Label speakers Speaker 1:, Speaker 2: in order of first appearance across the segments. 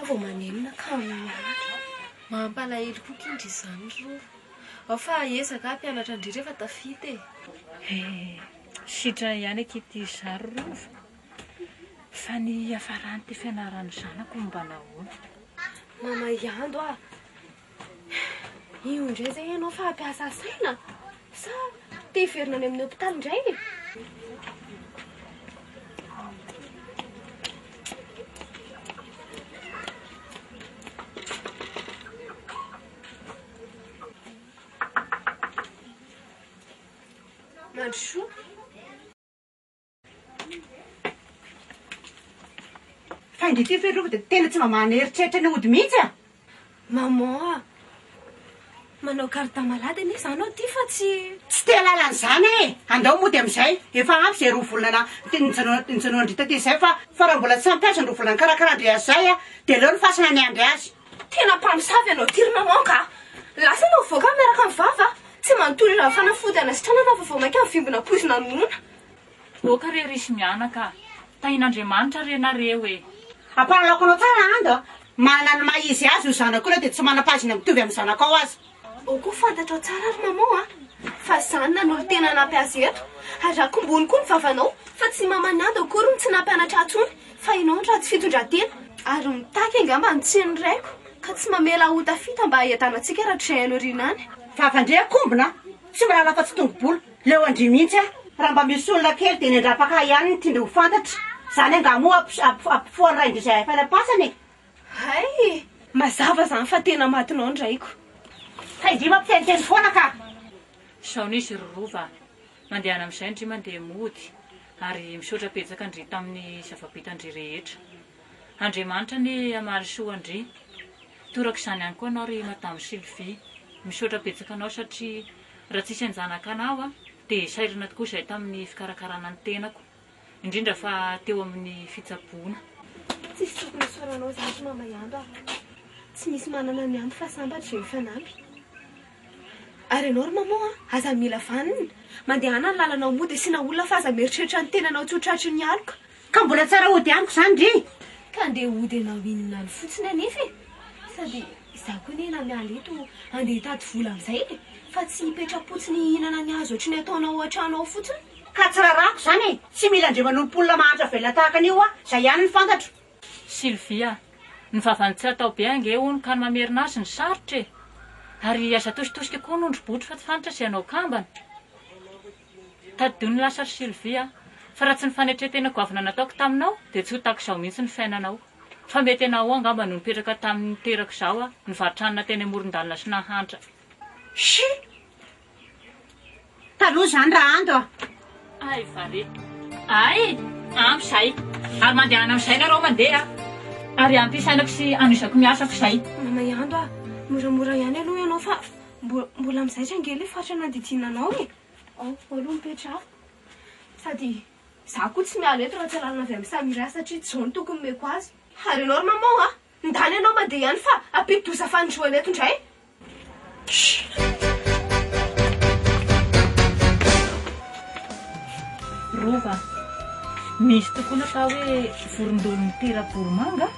Speaker 1: aho vao manenina ka mianatra.
Speaker 2: Mampalahelo koa kindry izany ry Rova. Ao fa hiezaka aho hampianatra an-dry rehefa tafita e.
Speaker 3: He, sitrana ihany akia ity izaho ry Rova. Fa ny hiafaran'ity fianaran'ny zanako mba nahoana?
Speaker 1: Mama Iando a! Io indray izay ianao fa hampiasa saina sa te hiverina any amin'ny hopitaly indray e? Mandrosoa.
Speaker 4: Fa indry ity ve Rova dia tena tsy mba maneritreritra ny hody mihitsy a!
Speaker 1: Maman a! Manao garde malade anie izany aho ity fa tsy.
Speaker 4: Tsy te hahalala an'izany aho e! Andao mody amin'izay, efa ampy izay roa volana nijanoan-dry taty izay fa fa raha mbola tsy ampy azy ny roa volana nikarakaran-dry azy izay a, dia aleo ny fasana niandry azy.
Speaker 1: Tena mpamosavy ianao ity ry maman ka! Lasa ianao mivoaka miaraka amin'ny vava, tsy manontolo ireo fanafody hanasitranana fa vao mainka mivimbina poizina noana.
Speaker 3: Oka re ry mianaka a! Tahin'Andriamanitra re nareo e!
Speaker 4: Ampahalalako anao tsara Ando a! Manana ny maha izy azy io zanako io na dia tsy manam-pahaizana mitovy amin'ny zanakao aza.
Speaker 1: Ao koa fantatrao tsara ry maman a! Fa za no nanolo-tena hanampy azy eto. Ary rakombony koa ny vavanao fa tsy i maman'i Ando akory no tsy nampianatra ahy intsony fa ianao no ratsy fitondran-tena. Ary mitaky angamba ny tsin'ny raiko ka tsy mamela ho tafita mba hiadanantsika rahatrizay any aoriana any.
Speaker 4: Vavan-dry akombona a! Tsy mahalala afa-tsy tongo-bolo. Leo an-dry mihitsy aho. Raha mba misy olona kely dia ny andrapaka ihany no tian-dry ho fantatra. Izany angaha moa ampifoha ny rain-dry izay efa any am-pasana e!
Speaker 1: Hay! Mazava izany fa tena matinao ny raiko.
Speaker 4: Hay ndry mampiteniteny foana ka!
Speaker 3: Izao no izy ry Rova a! Mandehana amin'izay ndry mandeha mody ary misaotra betsaka an-dry tamin'ny zava-bitan-dry rehetra. Andriamanitra anie hamaly soa an-dry. Toraka izany ihany koa anao ry Madame Sylvie. Misaotra betsaka anao satria raha tsisy an-janakanao aho dia sahirana tokoa izahay tamin'ny fikarakarana ny tenako, indrindra fa teo amin'ny fitsaboana.
Speaker 1: Tsisy tokony hisaoranao izaho ry Mama Iando a! Tsy misy manana ny ampy fa sambatra izay mifanampy. Ary ianao ry Maman a! Aza mila vanona. Mandehana ny lalanao mody asiana olona fa aza mieritreritra ny tenanao tsy ho tratry ny aloka.
Speaker 4: Ka mbola tsara hody amiko izany ndry!
Speaker 1: Ka andeha hody hanao inona any fotsiny anefa e! Sady izaho koa anie na miala eto andeha hitady vola amin'izay e! Fa tsy hipetra-potsiny hihinana ny hazo ohatry ny ataonao ao an-trano ao fotsiny.
Speaker 4: Ka tsy rarahako izany e! Tsy mila ndry manompo olona mahantra velona tahaka an'io aho, izay ihany no fantatro.
Speaker 3: Sylvie a! Ny vavany tsy atao be ange hono ka ny mamerina azy no sarotra e! Ary aza atositosika koa ny ondry botry fa tsy fantatra izay hanao kambana. Tadidio ny lasa ry Sylvie a! Fa raha tsy ny fanetren-tena goavana nataoko taminao dia tsy ho tahaka izao mihitsy ny fiainanao. Fa mety ianao ao angamba no nipetraka tamin'ny niterako izaho a, nivarotra hanina teny amoron-dalana sy nahantra.
Speaker 4: Shi! Taloha izany raha ando a!
Speaker 3: Ay vare! Ay! Ampy izay! Ary mandehana amin'izay nareo mandeha a! Ary ampy hisainako sy hanohizako ny asako izay.
Speaker 1: Mama Iando a! Moramora ihany aloha ianao fa mbola mizaitra ange ilay faritra nandidiana anao e! Ao aloha mipetraha. Sady izaho koa tsy miala eto raha tsy alalana avy amin'i Samira satria tsy izao no tokony omeko azy. Ary ianao ry maman a! Ndana ianao mandeha ihany fa hampidi-doza fanindroany eto indray.
Speaker 3: Rova, misy tokoa ny atao hoe vorondolo mitera-boromanga a!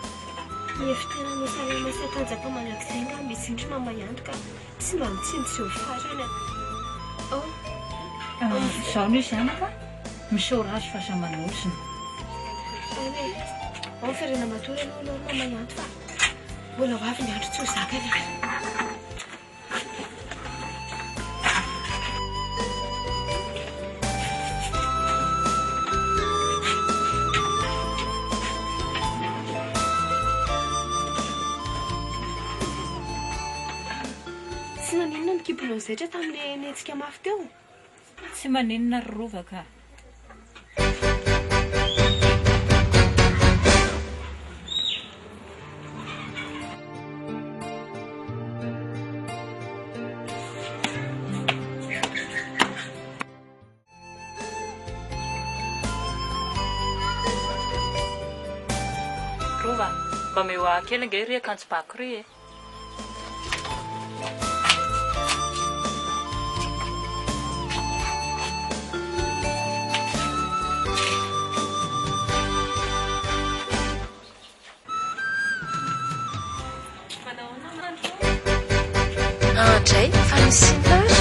Speaker 1: Ny efitrano salama sy hatanjaka mandrakizay angamba izy io ry mama ihany ka. Tsy mba mitsinjo izao farany a. Oh.
Speaker 3: Izao no izy anaka, misaora azy fa aza manozona.
Speaker 1: Eny e. Ao ferena matory aloha ianao ry mama Ianto fa mbola ho avy ny andro tsy ho zakany ary. Tsy naninona ny kibonao zaitra tamin'ilay nihetsika mafy teo?
Speaker 3: Tsy maninona ry Rova ka. Rova, mba omeo ahy kely ange ry akanjo bako ry e.
Speaker 2: Oadray, fa misy inona ary?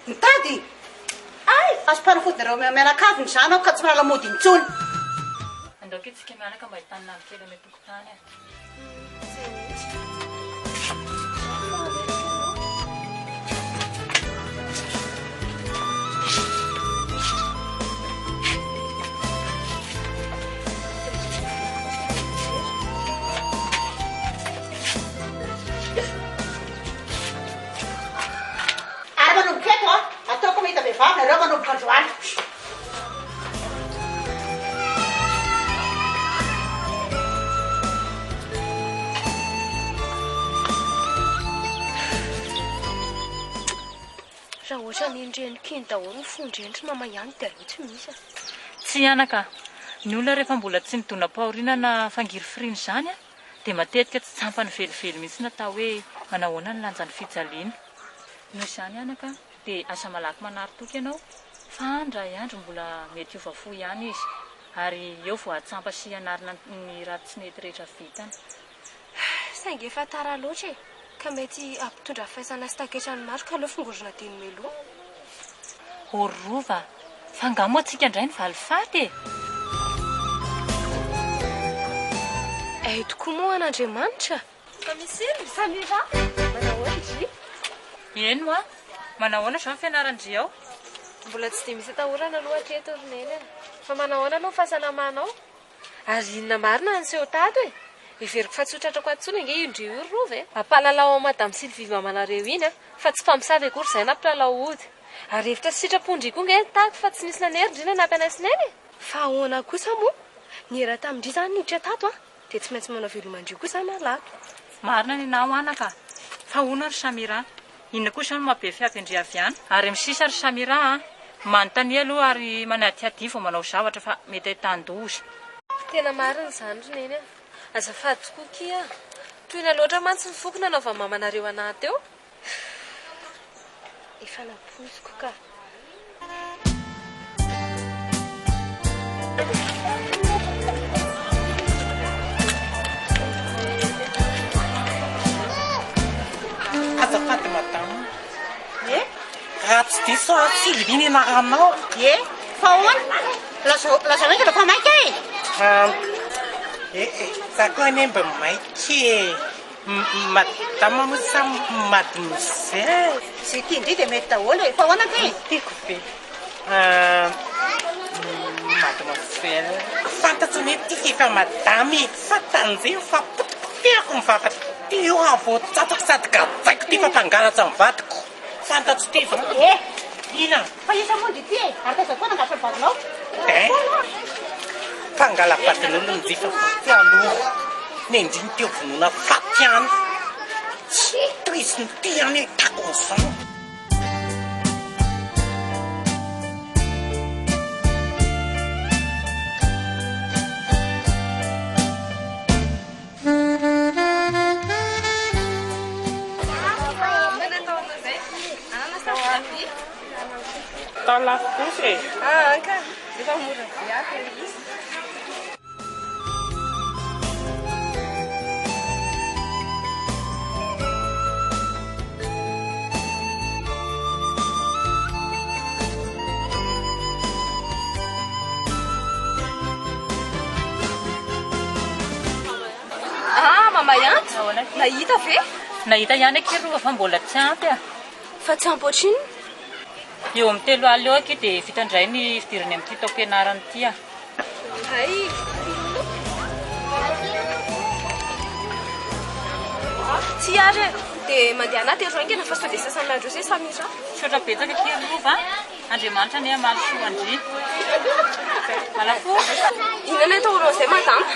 Speaker 4: Mitady? Hay! Azom-panafodinareo mianakavy ny zanako ka tsy mahalala mody intsony.
Speaker 3: Andao akia tsika mianaka mba hitanina andro kely any an-tokotany e.
Speaker 1: Izay mihitsy.
Speaker 4: Ary manomboka eto an, ataoko mahita vehivavy nareo manomboka androany.
Speaker 1: Raha ohatran'iny reniko iny daholo ny fon-dreniko mama ihany dia aleo tsy misy a.
Speaker 3: Tsia anaka a! Ny olona rehefa mbola tsy nidonam-pahoriana na fangirifiriana izany a, dia matetika tsy tsampany velively mihitsy ny atao hoe manahoana ny lanjan'ny fijaliana. Noho izany anaka dia aza malaky manary toky ianao fa indray andro mbola mety hiova fo ihany izy ary eo vao hahatsampa sy hanarina ny ratsy tsy nety rehetra vitany.
Speaker 1: Saingy efa tara loatra e! Ka mety hampitondra faisana sy taketra ny maro ka aleo fongorina dieny mialoha.
Speaker 3: Ô ry Rova, fa angaha moa tsika indray ny valifaty e?
Speaker 1: Hay tokoa moa an'Andriamanitra! Fa misy inona? Samira, manahoana ndry?
Speaker 3: Eny hoa, manahoana izao ny fianaran-dry ao?
Speaker 2: Mbola tsy dia misy atahorana aloha hatreto ry Neny a! Fa manahoana aloha ny fahasalamanao? Ary inona marina no niseho tato e? Heveriko fa tsy ho tratrako ato intsony ange io ndry io ry Rova e! Ampahalalao ao Madame Sylvie mamanareo iny a! Fa tsy mpamosavy akory izahay na mpilalao ody. Ary hevitra sy sitrapon-dry koa ange ny tato fa tsy nisy nanery ndry nanampy anay sy Neny e!
Speaker 1: Fa ahoana kosa moa? Niera tamin-dry izany niditra tato an! Dia tsy maintsy manao veloma an-dry koa izany aho lato.
Speaker 3: Marina ny anao anaka a! Fa hono ry Samira, inona koa izao no maha be fiavy an-dry avy any? Ary amin'ny sisa ry Samira a! Manontania aloha ary manadihadiha vao manao zavatra fa mety ahitan-doza.
Speaker 2: Tena marina izany ry Neny a! Azafady tokoa kia a! Tohina loatra mantsy ny foko nanaovan'ny mamanareo anah teo.
Speaker 1: Efa nampoiziko ka.
Speaker 5: Azafady madama.
Speaker 4: Eh?
Speaker 5: Raha tsy diso aho, Sylvie ny anaranao.
Speaker 4: Eh? Fa ahoana? Lazao, lazao haingana fa maika e!
Speaker 5: Ah, eh, eh, za koa anie mba maika e. Madama moa sa mademoiselle?
Speaker 4: Izay tian-dry dia mety daholo e! Fa ahoana kay e?
Speaker 5: Tiako be. Mademoiselle. Fantatro anie ty f'efa madama e! Fa tanjemo fa potipotehako ny vava ty io raha vao tsatsako sady gadraiko ty fa mpangalatra ny vadiko. Fantatro ty va?
Speaker 4: Eh!
Speaker 5: Inona?
Speaker 4: Fa iza moa ndry ty e? Ary taiza koa nangalatra ny vadinao?
Speaker 5: Eh! Mpangala-badin'olona ndry fa tsy aloha. Nendriny teo vonoina faty ihany. Tsy tohiziny ty ihany ahitako an'izany. Atao lafo kosa e.
Speaker 2: Ah, ka. Efa mora be ato ilay izy.
Speaker 1: Ah, mama Yanto, nahita ve?
Speaker 3: Nahita ihany akia Rova fa mbola tsy ampy a.
Speaker 1: Fa tsy ampy ohatrinona?
Speaker 3: Eo amin'ny 30 eo akia dia vita indray ny fidirany amin'ity taom-pianarana ity a.
Speaker 1: Hay. Tsy ary e. Dia mandehana aty aloha haingana fa sao dia sasan'andro eo izay Samira.
Speaker 3: Misaotra betsaka akia Rova a. Andriamanitra anie hamaly soa an-dry. Malafo.
Speaker 1: Inona no atao amin'izay madama?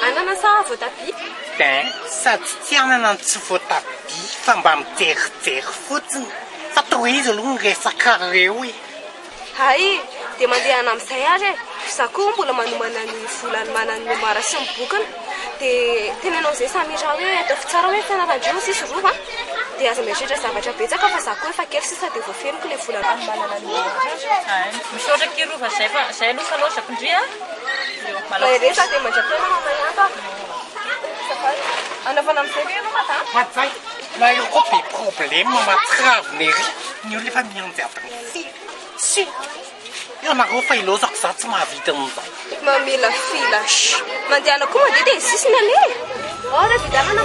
Speaker 1: Anana sa voatabia?
Speaker 5: Ben, sady tsy anana no tsy voatabia fa mba mijerijery fotsiny. Fa tohizo aloha ny resakareo e.
Speaker 1: Hay, dia mandehana amin'izay ary e. Za koa mbola manomana ny vola hanomanany ny mémoire sy ny bokiny. Dia teneno amin'izay Samira hoe ataovy tsara hoe fianaran-dry hozy izy Rova a. Dia aza mieritreritra zavatra betsaka fa za koa efa kely sisa dia voafeniko ilay vola hanomanana ny mémoire.
Speaker 3: Hay, misaotra akia Rova zay fa zay aloha fa laozako ndry a.
Speaker 1: Mahereza dia mandra-pihaona mama Ihanta. Azafady. Anaovana amin'izay ve ianao madama?
Speaker 5: Madjay. Nareo koa be problème mahatsiravina ery. Ny olona efa mianjy adiny firy. Tsia. Ianareo fa ilaozako za tsy mahavita an'izay.
Speaker 1: Mamilafila. Shh. Mandehana koa mandeha dia ny sisiny anie e. Ao raha vidianana.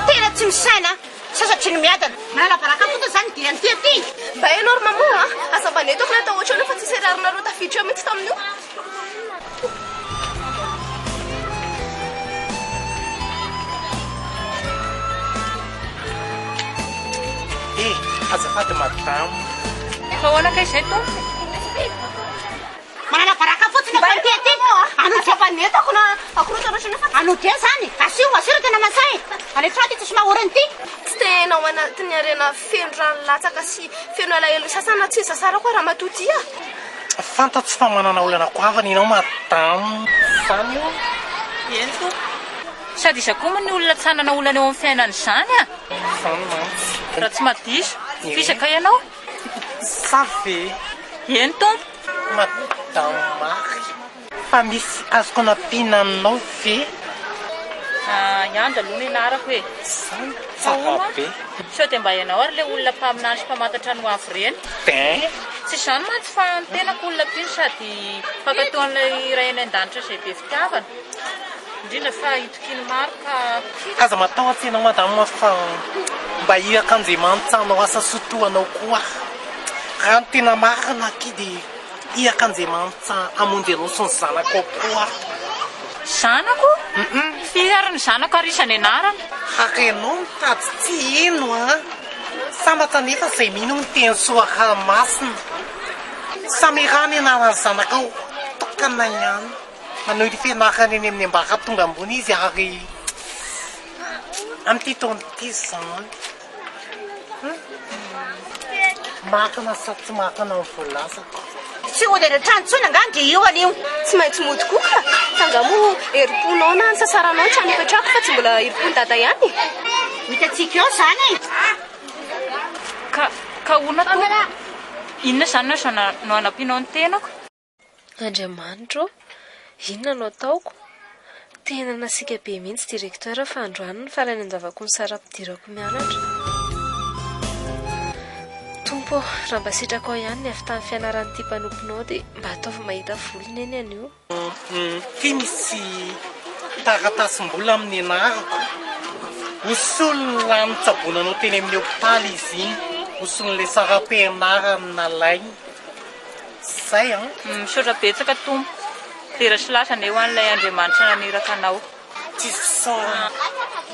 Speaker 4: Tena tsy misaina an! Sasatry ny miadana. Manala baraka fotsiny izany ny dian'ity aty.
Speaker 1: Mba ianao ry maman a! Aza mba nentiko natao ohatran'io fa tsisy rarinareo tafiditra eo mihitsy tamin'io.
Speaker 5: Eh, azafady madame.
Speaker 3: Fa ahoana kay izay tompoko?
Speaker 4: Manala baraka fotsiny efa ity aty. Anodria
Speaker 1: fa nentako na akorontana ohatran'io fa.
Speaker 4: Anodria izany. Asio, asio raha tena masahy. Alefa ity tsisy maha-orana ity.
Speaker 1: Tsy tena ao anatin'ny harena feno rano latsaka sy feno alahelo sasany na tsy nisasarako aho ramatoa ity a.
Speaker 5: Fantatro fa manana olana goavana ianao madame. Izany io?
Speaker 3: Eny tompoko. Sady iza koa moa ny olona tsy hanana olana eo amin'ny fiainany izany a?
Speaker 5: Izany mantsy.
Speaker 3: Raha tsy mahadiso. F'iza kay ianao?
Speaker 5: Sa ve?
Speaker 3: Eny tompoko.
Speaker 5: Madame Marie, fa misy azoko anampiana anao ve?
Speaker 3: Ah, i Andry aloha ny anarako e.
Speaker 5: Zany tsara be.
Speaker 3: Sao dia mba ianao ary ilay olona mpaminany sy mpamantatra ny ho avy ireny?
Speaker 5: Ben.
Speaker 3: Tsy izany mantsy fa ny tenako olona mpino sady mpankatò an'ilay Ray any an-danitra izay be fitiavana. Indrindra fa itokian'ny maro ka.
Speaker 5: Aza matahotra ianao madame fa mba iraka Andriamanitra hanao asa soa toa anao koa aho. Raha ny tena marina akia dia iraka Andriamanitra hamonjy anao sy ny zanakao koa aho.
Speaker 3: Zanako? Firy ary ny zanako ary iza ny anarany?
Speaker 5: Ary ianao mitady tsy hino an! Sambatra anefa izay mino ny teny soratra masina. Samira ny anaran'ny zanakao, tokana ihany. Manohy ny fianarany eny amin'ny ambaratonga ambony izy ary amin'ity taona ity izany. Marina sa tsy marina ny voalazako?
Speaker 4: Tsy hody any an-trano intsony angaha ndry io anio?
Speaker 1: Tsy maintsy mody koa ka! Fa angaha moa herim-ponao na ny sasaranao no tsy any ipetrahako fa tsy mbola herim-pon'i dada ihany e!
Speaker 4: Ho hitantsika eo izany e!
Speaker 3: Ka, ka ahoana tompoko? Inona izany no hanampianao ny tenako?
Speaker 2: Andriamanitra ô! Inona no ataoko? Tena nasiaka be mihitsy directeur fa androany ny farany andavako ny saram-pidirako mianatra. Tompo ô, raha mba sitrakao ihany ny havitan'ny fianaran'ity mpanomponao dia mba ataovy mahita volony eny anio.
Speaker 5: Ity misy taratasim-bola amin'ny anarako. Ho solon'ny rano nitsaboana anao teny amin'ny hopitaly izy iny. Ho solon'ilay saram-pianarana nalainy. Zay an!
Speaker 3: Misaotra betsaka Tompo. Dera sy laza anie ho an'ilay Andriamanitra naniraka anao.
Speaker 5: Tsisy fisaorana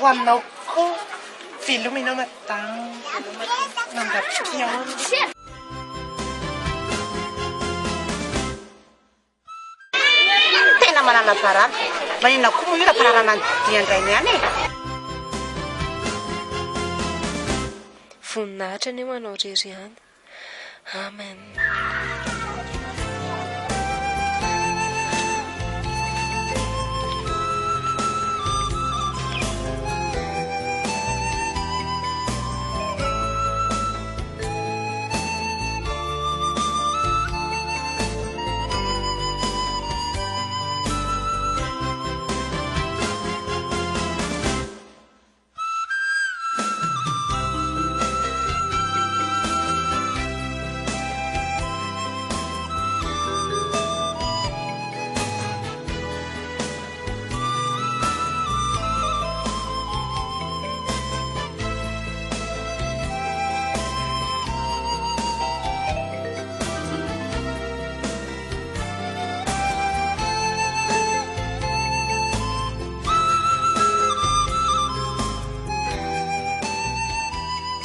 Speaker 5: ho anao koa. Veloma ianao madame. Mandra-pihaona.
Speaker 4: Tena manala baraka. Maninona koa moa io raha mpanarana ny dian-drainy ihany e?
Speaker 2: Voninahitra anie ho anao irery ihany. Amen.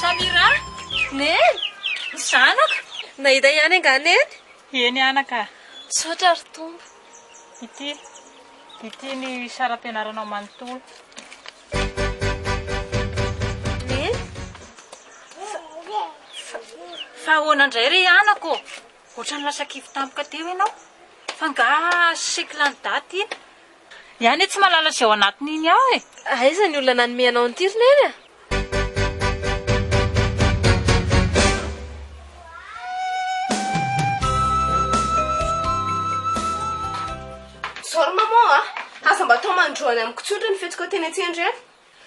Speaker 3: Samira!
Speaker 2: Neny!
Speaker 3: Zanako!
Speaker 2: Nahita ihany angaha Neny?
Speaker 3: Eny anaka.
Speaker 2: Misaotra ry Tompo.
Speaker 3: Ity, ity ny saram-pianaranao manontolo.
Speaker 2: Neny?
Speaker 3: Fa, fa ahoana indray re anako? Ohatran'ny lasa kivy tampoka teo ianao. Fa angaha chèque lany daty iny? Iah anie tsy mahalala izay ao anatin'iny ao e!
Speaker 2: Aiza ny olona nanome anao an'ity ry Neny a?
Speaker 1: Zao ry maman a! Aza mba atao mandroany amiko intsony ireny fihetsika teny an-tsena ireny.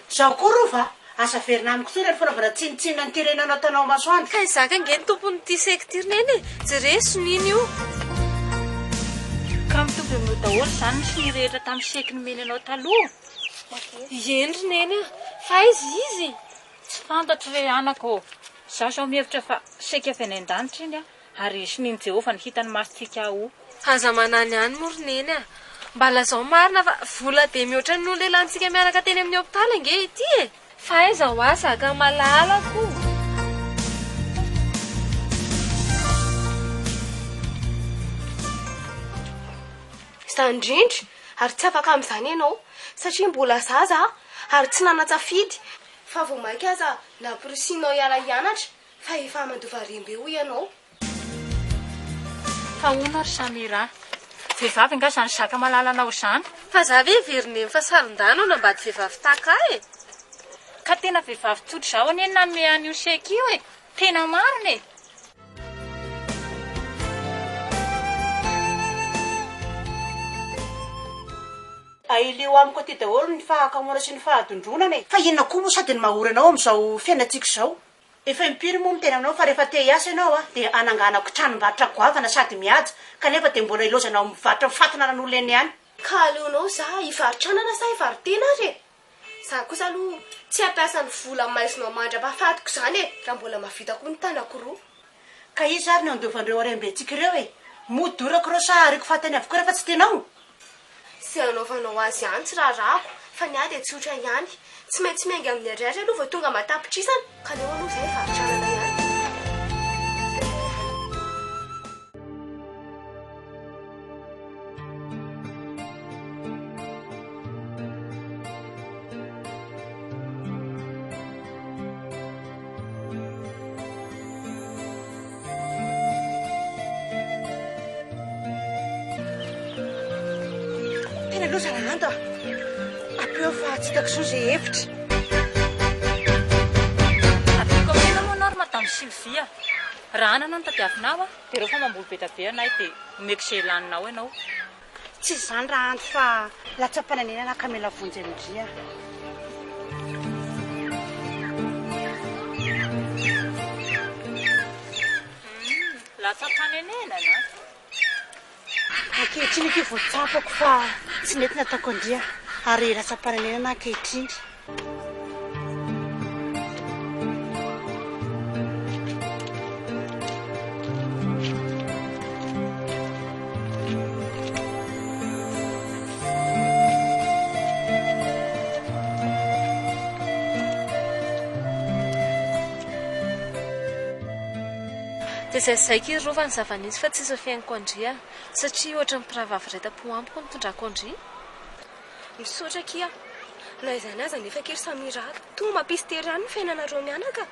Speaker 4: Zao koa Rova a! Aza averina amiko intsony ireny fanaovana tsinontsinona an'ity reninao nataonao masoandro.
Speaker 2: Ka izaka ange ny tompon'ity seky ity ry Neny e! Jereo soniany io.
Speaker 3: Ka mitovy amin'io daholo izany ny sonia rehetra tamin'ny seky nomeny anao taloha?
Speaker 2: Eny ry Neny a! Fa aiza izy?
Speaker 3: Tsy fantatro re anaka ô! Izaho izao mihevitra fa seky avy any an-danitra iny ary sonian'i Jehovah ny hitan'ny masontsika ao.
Speaker 2: Aza manany ihany moa ry Neny a! Mba lazao marina fa vola be mihoatra noho ilay lanintsika miaraka teny amin'ny hopitaly ange ity e! Fa aiza ho ahy zaka malalako o!
Speaker 1: Izany indrindra, ary tsy afaka amin'izany ianao, satria mbola zaza ary tsy nanan-tsafidy, fa vao mainka aza namporisihinao hiala hianatra fa efa mandova harem-be hoy ianao.
Speaker 3: Fa hono ary Samira, vehivavy angaha izany zaka malalanao izany?
Speaker 2: Fa za ve heverin'i Neny fa sarin-dahy no hanambady vehivavy tahaka ahy e?
Speaker 3: Ka tena vehivavy tsotra izao anie no nanome an'io chèque io e! Tena marina e!
Speaker 4: Ailio amiko aty daholo ny fahakamoana sy ny fahadondronana e! Fa inona koa moa sady ny maha ory anao amin'izao fiainantsika izao? Efa impiry moa miteny aminao fa rehefa te hiasa ianao a, dia hananganako tranombarotra goavana sady mihaja, kanefa dia mbola ilaozanao mivarotra fatinanan'olona eny ihany.
Speaker 1: Ka aleonao za hivarotra anana sa hivaro-tena ary e? Za kosa aloha tsy hampiasa ny vola maizinao mandra-pahafatiko izany e, raha mbola mahavita koa ny tanako roa.
Speaker 4: Ka iza ary no handova an'ireo harem-bentsika ireo e? Moa dorako ireo sa ariako faty any avokoa rehefa tsy tianao?
Speaker 1: Izay anaovanao azy ihany tsy raharahako fa ny ahy dia tsotra ihany. Tsy maintsy miainga amin'ny ariary aloha vao tonga aman-tapitrisany ka aleo aloha izay hivarotra anana ihany.
Speaker 4: Tena loza Rahanto a! Ampio fa tsy hitako intsony izay hevitra.
Speaker 3: Ampiako ampiana moa ianao ry Madame Sylvie a! Raha anana no tadiavinao a, dia ireo fa mamboly be dia be anay dia omeko izay laninao ianao.
Speaker 4: Tsy izany Rahanto fa latsa-panenenana ka mila vonjy amin-dry a!
Speaker 3: Latsa-panenenana?
Speaker 4: Ankehitriny akia vao tsapako fa tsy nety nataoko an-dry a! Ary latsa-panenenana ankehitriny.
Speaker 2: Dia izay zaiky ry Rova ny zava-nisy fa tsisy fihainoko an-dry a! Satria ohatran'ny mpirahavavy iray tam-po amiko no nitondrako an-dry.
Speaker 1: Misaotra akia. Na izany aza nefa akia ry Samira toa mampisy tery ihany ny fiainanareo mianaka.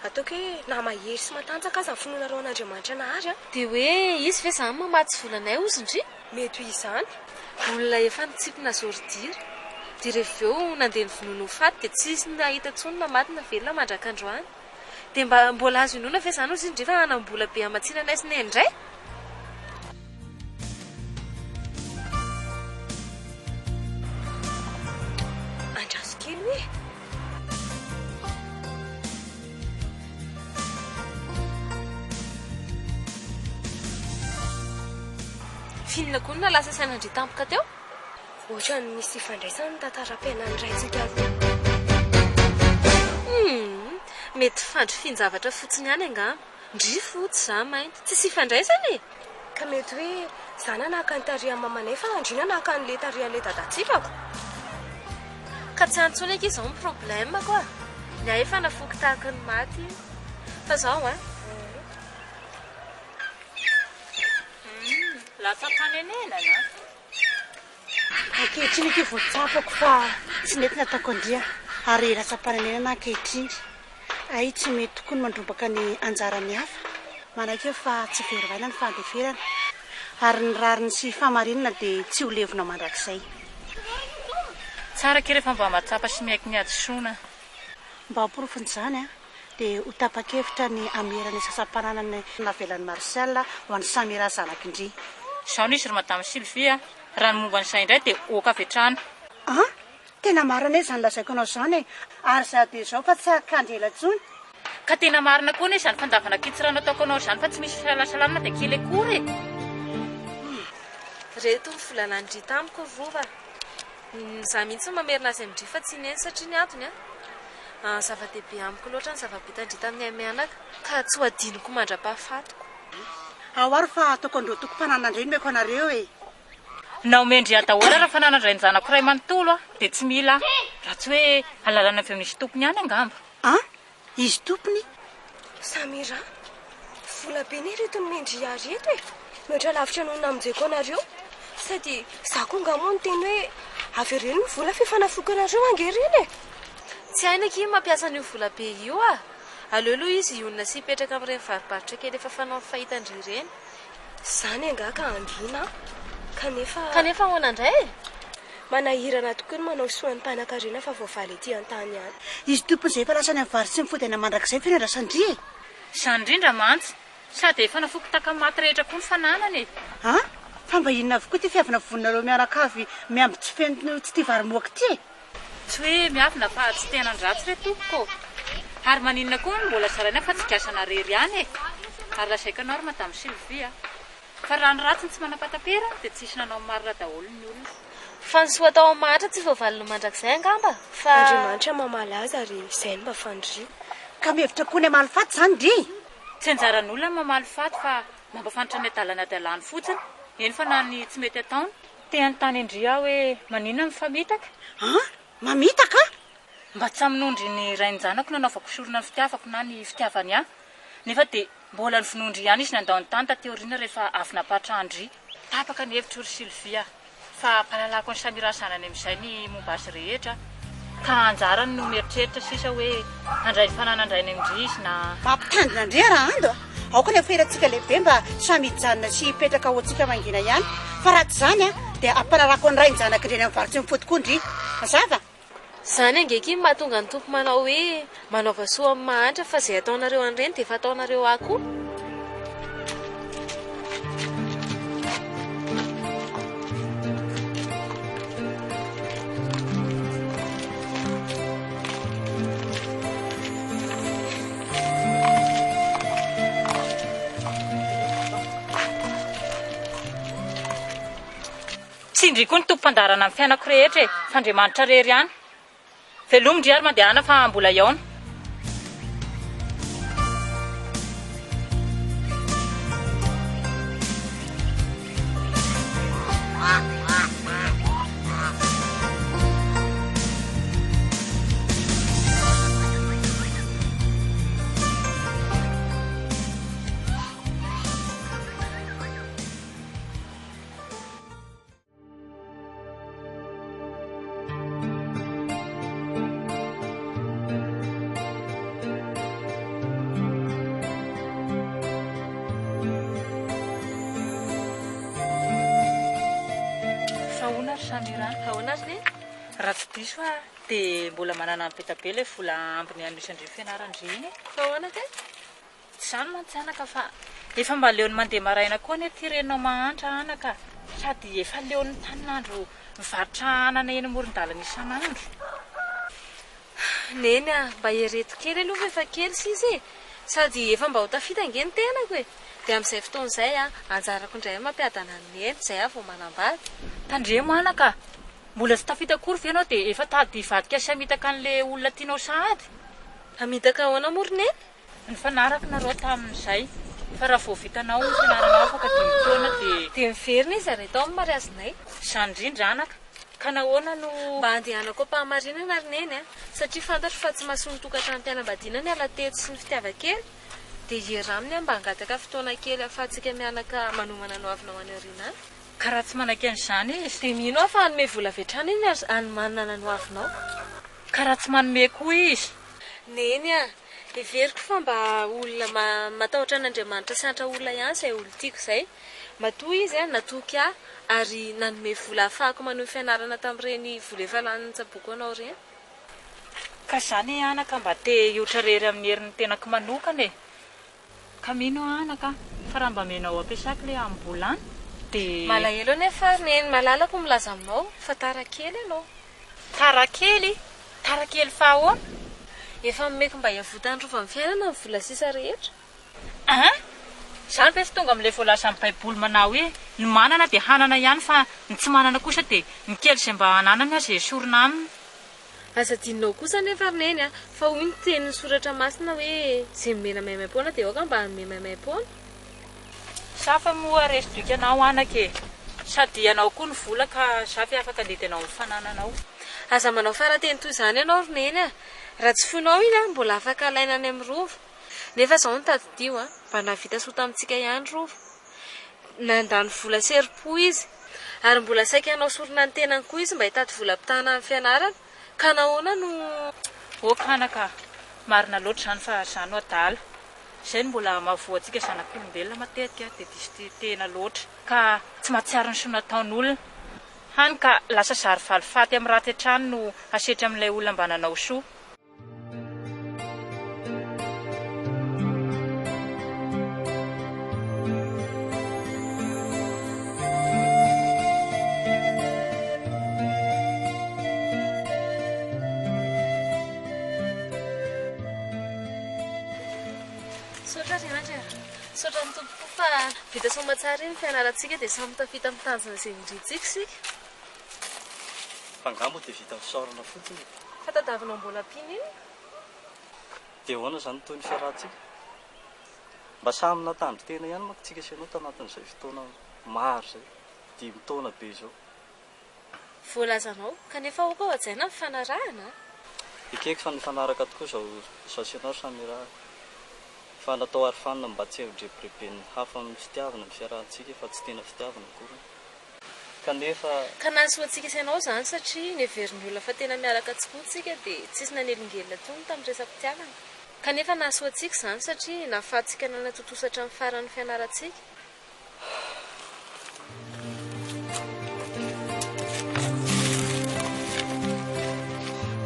Speaker 1: Ataoko hoe na mahery sy matanjaka aza ny finoanareo an'Andriamanitra Nahary an.
Speaker 2: Dia hoe izy ve izany mamatsy vola anay ozy ndry?
Speaker 1: Mety ho izany.
Speaker 2: Olona efa nitsimpona zôridira. Dia rehefa avy eo nandeha nivonono ho faty dia tsisy nahita intsony na maty na velona mandrak'androany. Dia mba mbola azo inoana ve izany ozy ndry fa hanam-bola be hamatsiana anay sy neny indray?
Speaker 1: Andraso kely hoe.
Speaker 2: F'inona koa no nahalasa saina an-dry tampoka teo?
Speaker 1: Ohatran'ny misy ifandraisany ny tantaram-piainan'ny raintsika roa.
Speaker 2: Humm, mety fandrifian-javatra fotsiny ihany angamba. Ndry fotsy, za mainty. Tsisy ifandraisany e!
Speaker 1: Ka mety hoe za nanahaka ny tarehan'i mamanay fa ndry nanahaka an'le tarehan'le dadantsika ko.
Speaker 2: Ka tsy any intsony akia izao ny problème ko a! Ny ahy efa nafoky tahaka ny maty iny. Fa zao an!
Speaker 3: Humm, latsa-panenenana.
Speaker 4: Ankehitriny akia vao tsapako fa tsy nety nataoko an-dry ary latsa-panenenana ankehitriny. Hay tsy mety tokoa ny mandrombaka ny anjaran'ny hafa. Manaiky aho fa tsy very vaina ny fandeferana ary ny rariny sy fahamarinana dia tsy ho levona mandrakizay.
Speaker 3: Tsara akia rehefa mba mahatsapa sy miaiky ny hadisoana.
Speaker 4: Mba ho porofon'izany dia ho tapa-kevitra ny hamerana ny sasam-pananany navelan'i Martial ho an'i Samira zanak'i Ndry.
Speaker 3: Izao no izy ry Madame Sylvie a! Raha ny momba an'izay indray dia ok avy hatrany.
Speaker 4: An! Tena marina anie izany lazaiko anao izany e! Ary izaho dia izao fa tsy hakandry ela intsony.
Speaker 3: Ka tena marina koa anie izany fandavana kitsirano ataoko anao izany fa tsy misy fisalasalana na dia kely akory e!
Speaker 2: Reto ny vola lanin-dry tamiko ry Rova a! Izaho mihitsy no mamerina azy amin-dry fa tsy i Neny satria ny antony a! Zava-dehibe amiko loatra ny zava-bitan-dry tamin'ny ahy mianaka ka tsy ho adinoko mandra-pahafatiko.
Speaker 4: Ao ary fa ataoko an'ireo tokom-pananana-ndry nomeko anareo e!
Speaker 3: Na omen-dry ahy daholo ary ny fananan-drain-janako iray manontolo aho dia tsy mila aho, raha tsy hoe alalana avy amin'izy tompony ihany angamba.
Speaker 4: An! Izy tompony?
Speaker 1: Samira, vola be anie ireto nomen-dry ahy ireto e! Mihoatra lavitra noho ny namonjeko anareo. Sady izaho koa angaha moa niteny hoe avereno ny vola fa efa nafoiko anareo ange ireny e!
Speaker 2: Tsy hainy akia ny mampiasa an'io vola be io a! Aleo aloha izy hionona sy hipetraka amin'ireny varobarotra kely efa fanaon'ny fahitan-dry ireny.
Speaker 1: Izany angaha ka hangina aho. Kanefa.
Speaker 2: Kanefa ahoana indray e?
Speaker 1: Manahirana tokoa ny manao soa ny mpanankarena fa voavaly ety an-tany ihany.
Speaker 4: Izy tompony izay efa lasa any amin'ny vary tsy mifody aina mandrakizay feno andrasan-dry e!
Speaker 3: Izany indrindra mantsy. Sady efa nafoiko taka maty rehetra koa ny fananany e!
Speaker 4: An! Fa mba inona avokoa ity fiavonavonanareo mianakavy miamby tsy feno tsy tia vary moaka ity e?
Speaker 3: Tsy hoe miavona fa tsy te hanan-dratsy re tompoko ô! Ary maninona koa no mbola zaraina fa tsy gasana rery ihany e! Ary lazaiko anao ry Madame Sylvie a! Fa raha ny ratsy no tsy manam-pataperana dia tsy hisy nanao ny marina daholo ny olona.
Speaker 2: Fa ny soa atao amin'ny mahantra tsy voavaliny mandrakizay angamba fa.
Speaker 1: Andriamanitra mamaly azy ary izay no mba faniriako.
Speaker 4: Ka mihevitra koa ny hamaly faty izany ndry?
Speaker 3: Tsy anjaran'olona ny mamaly faty fa mampafantatra ny adalana adalany fotsiny, eny fa na ny tsy mety ataony. Te hanontany an-dry aho hoe maninona mifamitaka?
Speaker 4: An! Mamitaka?
Speaker 3: Mba tsy hamonoan-dry ny rain-janako nanaovako sorona ny fitiavako na ny fitiavany ahy. Nefa dia mbola novonoin-dry ihany izy nandao ny tany taty aoriana rehefa avy nampahatrahan-dry. Tapaka ny hevitro ry Sylvia fa ampahalalako an'i Samira zanany amin'izay ny momba azy rehetra ka anjarany no mieritreritra sisa hoe handray ny fananan-drainy amin-dry izy na.
Speaker 4: Mampitandrina an-dry Raando a! Aoka ny aferantsika lehibe mba samy hijanona sy hipetraka ho antsika mangina ihany fa raha tsy izany dia ampahalalako ny rain-janak'i ndry any amin'ny vary tsy mifody koa ndry. Mazava?
Speaker 2: Izany ange akia no mahatonga ny Tompo manao hoe, Manaova soa amin'ny mahantra fa izay ataonareo an'ireny dia efa ataonareo ahy koa.
Speaker 3: Tsy ndry koa ny tompom-pandaharana amin'ny fiainako rehetra e, fa Andriamanitra rery ihany. Velomy ndry ary mandehana fa mbola hihaona. Fa ahoana ry Samira?
Speaker 2: Ahoana ry Neny?
Speaker 3: Raha tsy diso aho dia mbola manana be dia be ilay vola ambiny anohisan-dry fianaran-dry iny e.
Speaker 2: Fa ahoana kay?
Speaker 3: Tsy izany mantsy anaka fa efa mba leon'ny mandeha maraina koa anie ity reninao mahantra anaka sady efa leon'ny tanin'andro mivarotra anana eny amoron-dalana isan'andro.
Speaker 2: Neny a, mba ereto kely aloha fa efa kely sisa e! Sady efa mba ho tafita ange ny tenako e! Dia amin'izay fotoana izay a, anjarako indray ny mampiadana an'i Neny, izay aho vao manambady.
Speaker 3: Tandremo anaka, mbola tsy tafita akory ve ianao dia efa tady hivadika sy hamitaka an'ilay olona tianao sahady?
Speaker 2: Hamitaka ahoana moa ry Neny?
Speaker 3: Nifanaraka nareo tamin'izay fa raha vao vitanao ny fianaranao afaka dimy taona dia.
Speaker 2: Dia miverina izy ary atao amin'ny mariazinay.
Speaker 3: Izany indrindra anaka, ka nahoana no.
Speaker 2: Mba handehanako am-pahamarinana ry Neny a! Satria fantatro fa tsy mahasoa ny tokantranom-pianambadiana ny ala-teto sy ny fitiavan-kely, dia hiera aminy aho mba hangataka fotoana kely ahafahantsika mianaka manomana ny hoavinao any aoriana any.
Speaker 3: Ka raha tsy manaiky an'izany izy?
Speaker 2: Dia mino aho fa hanome vola avy hatrany iny ary hanomanana ny hoavinao.
Speaker 3: Ka raha tsy manome koa izy?
Speaker 2: Neny a! Heveriko fa mba olona matahotra an'Andriamanitra sy antra olona ihany izay olon-tiako izay. Matoa izy natoky ahy ary nanome vola ahafahako manohy fianarana tamin'ireny vola efa lany nitsaboako anao ireny.
Speaker 3: Ka izany anaka mba te hiotra rery amin'ny herin'ny tenako manokana e! Ka mino aho anaka fa raha mba amenao ampiasako ilay amim-bola any dia.
Speaker 2: Malahelo anefa ary neny malalako milaza aminao fa tara kely ianao.
Speaker 3: Tara kely? Tara kely fa ahoana?
Speaker 2: Efa nomeko mba hiavotan'ny rovan'ny fiainana ny vola sisa rehetra.
Speaker 3: An! Izany ve tsy tonga amin'ilay voalazan'ny baiboly manao hoe ny manana dia hanana ihany fa ny tsy manana kosa dia ny kely izay mba ananany aza esorina aminy.
Speaker 2: Aza adinonao kosa anefa ry Neny a, fa hoy ny tenin'ny soratra masina hoe izay nomena maimaimpoana dia aoka mba hanome maimaimpoana.
Speaker 3: Safa moa resy doika anao anaka e! Sady anao koa ny vola ka za ve afaka handidy anao amin'ny fanananao.
Speaker 2: Aza manao farateny toy izany ianao ry Neny a! Raha tsy foinao iny a, mbola afaka alaina any amin'ny rova. Nefa izao no tadidio a, mba nahavita soa tamintsika ihany rova. Nandany vola sy herim-po izy. Ary mbola saika hanao sorona ny tenany koa izy mba hitady vola ampitahana amin'ny fianarana. Ka nahoana no.
Speaker 3: Ok anaka, marina loatra izany fa za no adala. Izay no mbola mahavoa antsika zanak'olombelona matetika dia diso tia tena loatra ka tsy mahatsiaro ny soa nataon'olona. Hany ka lasa zary valifaty amin'ny ratsy hatrany no asetry amin'ilay olona mba nanao soa.
Speaker 2: Misaotra ry Andry a! Misaotra ny Tompo koa fa vita soamatsara iny fianarantsika dia samy tafita amin'ny tanjona izay niriantsika isika.
Speaker 6: Fa angaha moa dia vita fisaorana fotsiny e?
Speaker 2: Fa tadavinao mbola ampiana inona?
Speaker 6: Dia ahoana izany toy ny fiarahantsika? Mba samy natandro tena ihany manko tsika sy ianao tanatin'izay fotoana maro izay, dimy taona be izao.
Speaker 2: Voalazanao, kanefa aoka ho hajaina ny fanarahana a!
Speaker 6: Ekeko fa nifanaraka tokoa izao izaho sy ianao ry Samira a! Fa natao arofanina mba tsy hodrebireben'ny hafa amin'ny fitiavana ny fiarahantsika fa tsy tena fitiavana akory. Kanefa.
Speaker 2: Ka nahasoa antsika sy ianao izany satria neverin'ny olona fa tena miaraka tokoa tsika dia tsisy nanelingelina intsony tamin'ny resa-pitiavana. Kanefa nahasoa antsika izany satria nahafahantsika nanatontosa hatramin'ny faran'ny fianarantsika.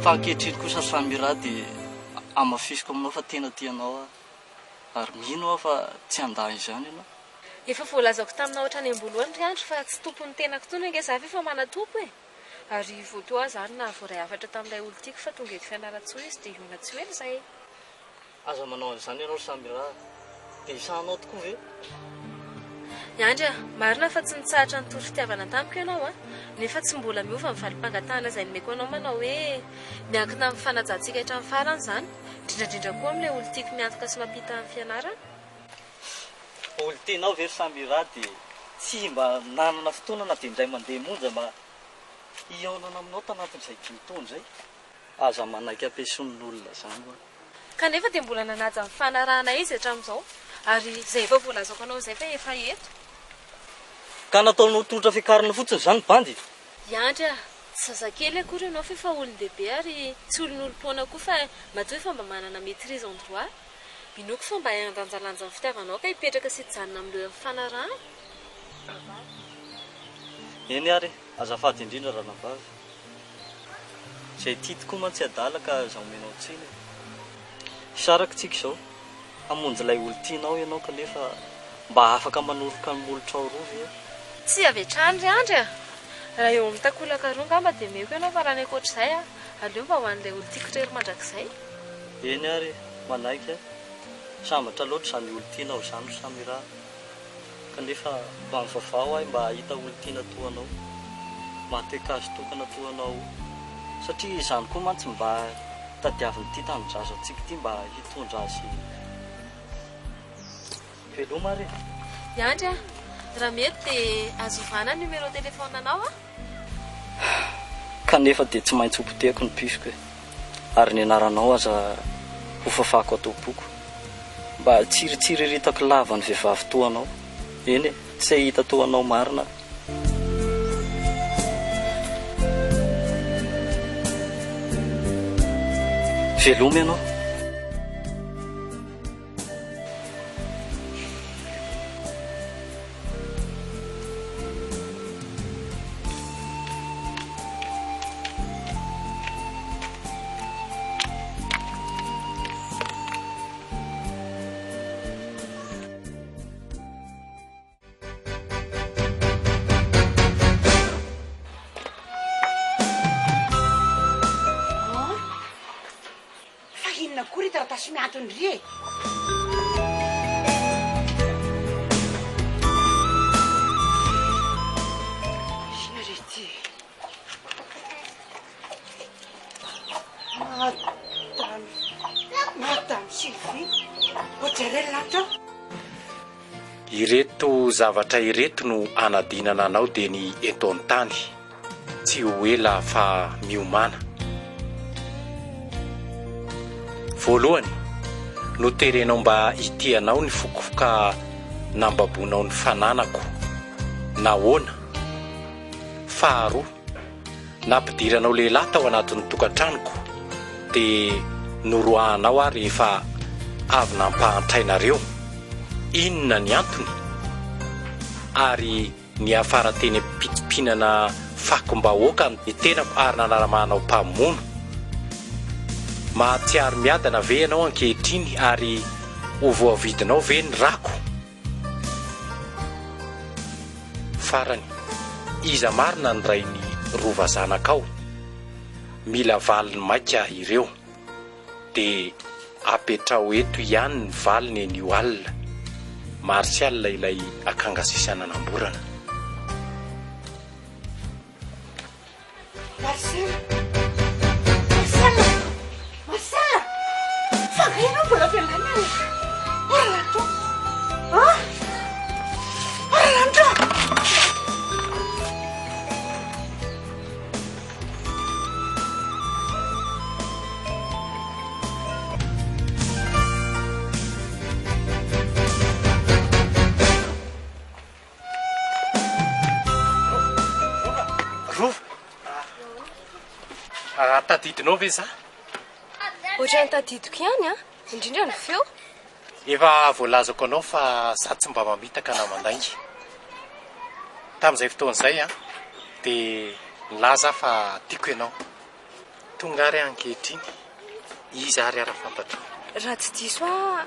Speaker 6: Fa ankehitriny kosa Samira dia hamafisiko aminao fa tena tia anao aho ary mino aho fa tsy handà izany ianao.
Speaker 2: Efa voalazako taminao hatrany am-boalohany ry Andry fa tsy tompon'ny tenako intsony ange za fa efa manan-tompo e! Ary vao teo aho zany nahavoaray hafatra tamin'ilay olon-tiako fa tonga eto Fianarantsoa izy dia hihaona tsy ho ela izahay.
Speaker 6: Aza manao an'izany ianao ry Samira a! Dia hisahanao tokoa ve?
Speaker 2: I Andry a! Marina fa tsy nitsahatra nitory fitiavana tamiko ianao a! Nefa tsy mbola miova ny valim-pangatahana izay nomeko anao manao hoe miankina amin'ny fanajantsika hatramin'ny farany izany, indrindra indrindra koa amin'ilay olon-tiako miantoka sy mampita ny fianarana.
Speaker 6: Olon-tianao ve ry Samira dia tsy mba nanana fotoana na dia indray mandeha monja mba hihaonana aminao tanatin'izay dimy taona izay? Aza manaiky ampiasonin'olona izany hoa.
Speaker 2: Kanefa dia mbola nanaja ny fanarahana izy hatramin'izao, ary izay efa voalazako anao izay fa efa eto.
Speaker 6: Ka nataonao tolotra fiakarana fotsiny izany bandy?
Speaker 2: Hiandry aho, tsy zazakely akory ianao fa efa olon-dehibe ary tsy olon'olom-poana koa fa matoa efa mba manana maitrise en droit. Inoako fa mba hay handanjalanja ny fitiavanao ka hipetraka sy hijanona amin'ireo nifanarahana.
Speaker 6: Eny ary e, azafady indrindra ranabavy. Izay tia tokoa mantsy adala ka aza omenao tsiny e. Hisaraka tsika izao, hamonjy ilay olon-tianao ianao kanefa mba afaka manoroka ny molotrao roa ve aho?
Speaker 2: Tsy avy hatrany ry Andry a! Raha eo amin'ny takolaka roa angamba dia omeko ianao fa raha ny ankoatr'izay a, aleo mba ho an'ilay olon-tiako irery mandrakizay.
Speaker 6: Eny ary e, manaiky aho. Sambatra loatra izany olon-tianao izany ry Samira a! Kanefa mba mivavaha ahy mba hahita olon-tiana toa anao. Maha-toe-kazo tokana toa anao. Satria izany koa mantsy mba tadiavin'ity tanindrazantsika ity mba hitondra azy. Veloma ary e!
Speaker 2: Miandry aho. Raha mety dia azo ovana ny numéro téléphone anao a!
Speaker 6: Kanefa dia tsy maintsy hopotehiko ny puce-ko e! Ary ny anaranao aza hofafako ato am-poko. Mba tsiritsiriritako lava ny vehivavy toa anao. Eny e, tsy hahita toa anao marina aho. Veloma ianao.
Speaker 4: inona koa ry taratasy mihantona ry e? Inona re ity e? Madame, Madame Sylvie, ohatran'ny lanitra.
Speaker 5: Ireto zavatra ireto no anadinana anao dia ny eto an-tany. Tsy ho ela fa miomàna. Voalohany, noterenao mba hitia anao ny foko ka nambabonao ny fananako. Nahoana? Faharoa, nampidiranao lehilahy tao anatin'ny tokantranoko dia noroahanao aho rehefa avy nampahantrainareo. Inona ny antony? Ary niafara teny am-pitsimpianana fakom-bahoaka ny tenako ary nanaramahanao mpamono. Mahatsiaro miadana ve ianao ankehitriny ary ho voavidinao ve ny rako? Farany, iza marina ny rain'ny rova zanakao? Mila valiny maika ireo. Dia apetraho eto ihany ny valiny anio alina. Martial ilay akanga sisa nanamborana.
Speaker 4: Marcel! Marcel! Marcel! Fa angaha ianao mbola velona e? Orlando! Ah! Orlando!
Speaker 5: Rova! Ah, tadidinao ve za?
Speaker 1: Ohatran'ny tadidiko ihany an, indrindra ny feo.
Speaker 5: Efa voalazako anao fa za tsy mba mamitaka na mandainga. Tamin'izay fotoana izay an, dia nilaza aho fa tiako ianao. Tonga ary aho ankehitriny, iza ary ara fantatrao?
Speaker 1: Raha tsy diso aho,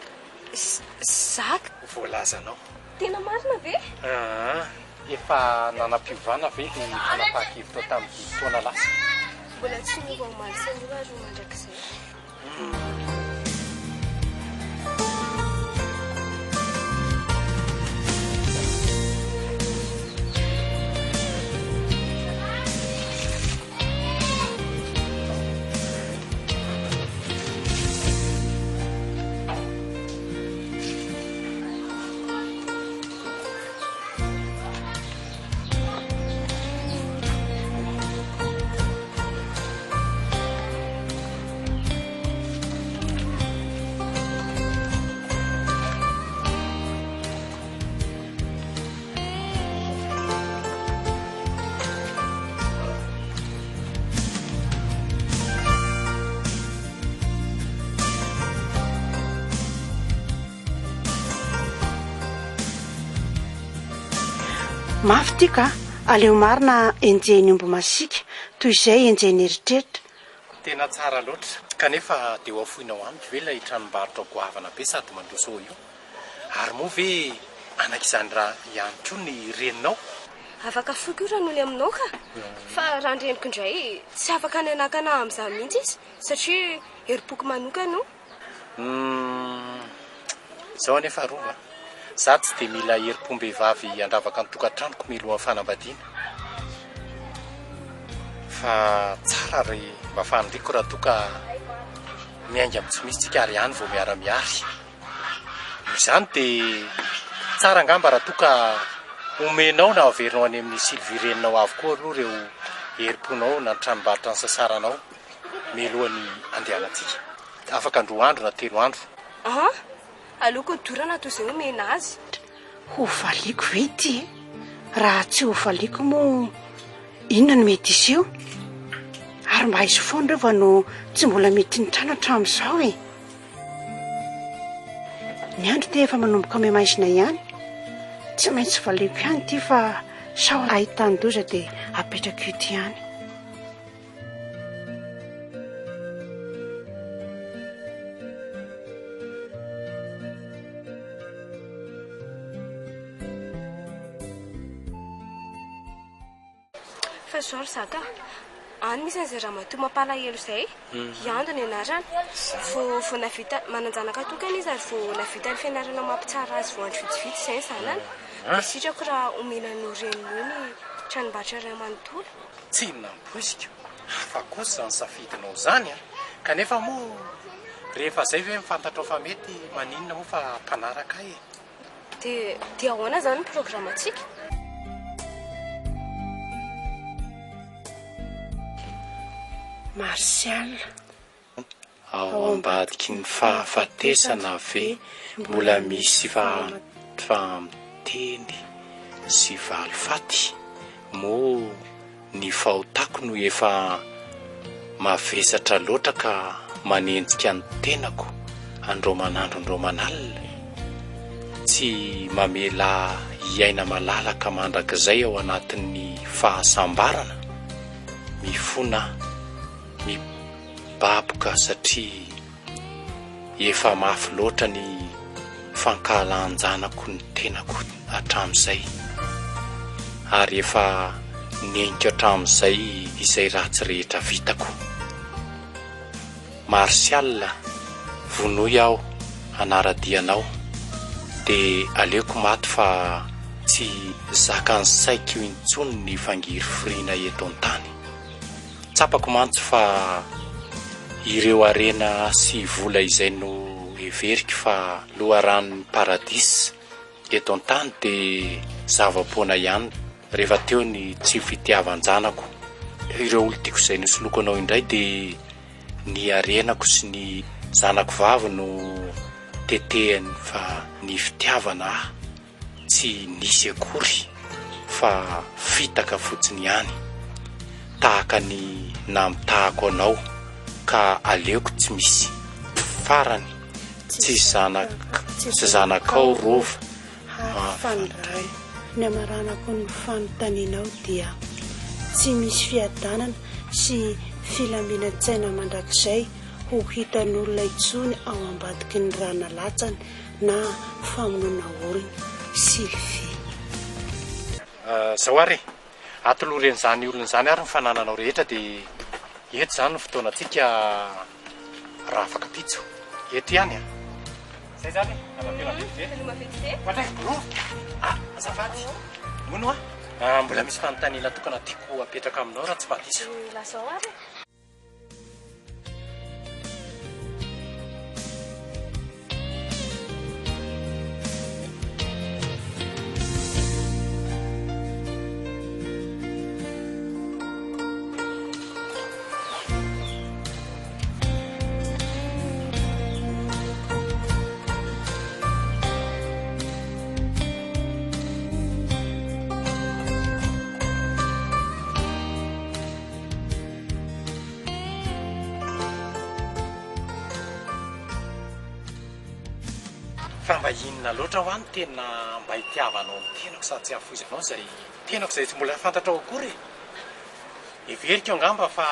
Speaker 1: Zaka.
Speaker 5: Voalazanao.
Speaker 1: Tena marina ve?
Speaker 5: Aa, efa nanam-piovana ve ny fanapahan-kevitrao tamin'ny dimy taona lasa?
Speaker 1: Mbola tsy niova omaly sy anio ary ho mandrakizay.
Speaker 4: Mafy ity ka! Aleo marina enjehin'ny omby masiaka toy izay enjehin'ny eritreritra.
Speaker 5: Tena tsara loatra. Kanefa dia ho afoinao amiko ve ilay tranombarotra goavana be sady mandroso eo io? Ary moa ve hanaiky izany raha ihany koa ny reninao?
Speaker 1: Afaka foiko io raha nony aminao ka! Fa raha ny reniko indray tsy afaka ny hanakana ahy amin'izany mihitsy izy satria herim-poko manokana io.
Speaker 5: Humm. Izao anefa Rova a! Za tsy dia mila herim-pom-behivavy handravaka ny tokantranoko mialohan'ny fanambadiana. Fa tsara ary mba faniriako raha toa ka miainga amin'ny tsy misy tsika ary any vao miara-mihary. Noho izany dia tsara angamba raha toa ka omenao na averinao any amin'i Sylvie reninao avokoa aloha ireo herim-ponao na ny tranombarotra nisasaranao mialohan'ny handehanantsika. Afaka androa andro na telo andro.
Speaker 1: An! Aleoko hodorana toy izay omena azy.
Speaker 4: Ho valiako ve ity e? Raha tsy ho valiako moa inona no mety hiseho? Ary mba aiza foana ireo va no tsy mbola mety nitrano hatramin'izao e? Ny andro dia efa manomboka mihamaizina ihany. Tsy maintsy valiako ihany ity fa sao ahitan-doza dia apetrako ito ihany.
Speaker 1: Fa zao ry zaka a! Any misy an'izay ramatoa mampalahelo izay. Iando ny anarany. Vao vao nahavita, manan-janaka tokana izy ary vao nahavita ny fianarana mampitsara azy vao andro vitsivitsy izay ny zanany. Dia sitrako raha omena an'io reniny io ny tranombarotra iray manontolo.
Speaker 5: Tsy nampoiziko. Hafa kosa izany safidinao izany an! Kanefa moa rehefa izay ve no fantatrao fa mety, maninona moa fa mpanaraka ahy e!
Speaker 1: Dia dia ahoana izany ny programantsika?
Speaker 4: Martial.
Speaker 5: Ao ambadiky ny fahafatesana ve mbola misy fahamteny sy valifaty? Moa ny fahotako no efa mavesatra loatra ka manenjika ny tenako andro aman'andro andro aman'alina? Tsy mamela ahy hiaina malalaka mandrakizay ao anatin'ny fahasambarana? Mifona aho, mibaboka satria efa mafy loatra ny fankahalan-janako ny tenako hatramin'izay, ary efa neniko hatramin'izay izay ratsy rehetra vitako. Martial, vonoy aho hanara-dia anao, dia aleoko maty fa tsy zakan'ny saiko intsony ny fangirifiriana eto an-tany. Tsapako mantsy fa ireo harena sy vola izay noheveriko fa loharanon'ny paradisa eto an-tany dia zava-poana ihany rehefa teo ny tsy fitiavan-janako. Ireo olon-tiako izay nosoloiko anao indray dia ny harenako sy ny zanako vavy no tetehany fa ny fitiavana ahy tsy nisy akory fa fitaka fotsiny ihany, tahaka ny namitahako anao ka aleoko tsy misy farany, tsy zanak tsy zanakao Rova
Speaker 4: Hafandray. Ny hamaranako ny fanontanianao dia tsy misy fiadanana sy filaminan-tsaina mandrakizay ho hitan'olona intsony ao ambadiky ny rà nalatsany na famonoana olona. Sylvie.
Speaker 5: Zao ary e! Atolory an'izany olona izany ary ny fanananao rehetra dia eto izany ny fotoanantsika raha afaka pitso. Eto ihany an! Zay izany e! Manam-peo vetivety.
Speaker 1: Veloma vetivety.
Speaker 5: Ohatray! Rova! Ah! Azafady! Hono hoa! Mbola misy fanontaniana tokana tiako apetraka aminao raha tsy mahadiso.
Speaker 1: Lazao ary e!
Speaker 5: Fa mba inona loatra hoa no tena mba itiavanao ny tenako sady tsy ahafoizanao izay tenako izay tsy mbola fantatrao akory e? Heveriko angamba fa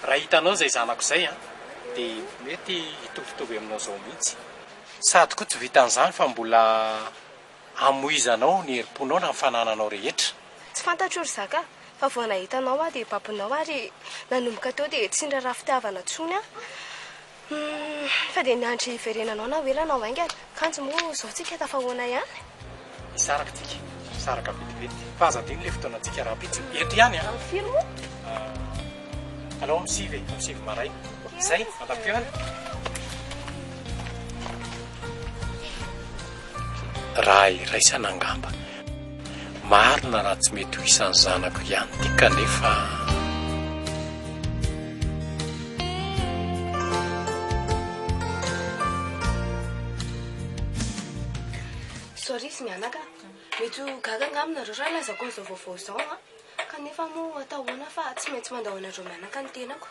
Speaker 5: raha hitanao izay zanako izay an, dia mety hitovitovy aminao izao mihitsy. Sady koa tsy vitan'izany fa mbola hamoizanao ny herim-ponao na ny fanananao rehetra.
Speaker 1: Tsy fantatro ry zaka fa vao nahita anao aho dia babonao ary nanomboka teo dia tsy niraharaha fitiavana intsony aho. Humm fa dia niandry hiverenanao na ho ela na ho haingana. Kanjo moa izao tsika tafahoana ihany.
Speaker 5: Hisaraka tsika, hisaraka vetivety. Fa aza adino ilay fotoanantsika rahampitso. Eto ihany an!
Speaker 1: Amin'ny firy moa?
Speaker 5: Alao amin'ny sivy e, amin'ny sivy maraina. Izay, mandra-peo any. Raha iraisana angamba. Marina raha tsy mety ho isan'ny zanako ihany ity kanefa.
Speaker 1: Sorry izy mianaka a! Mety ho gaga angamba nareo raha lazako an'izao vaovao izao an! Kanefa moa atao ahoana fa tsy maintsy mandao anareo mianaka ny tenako.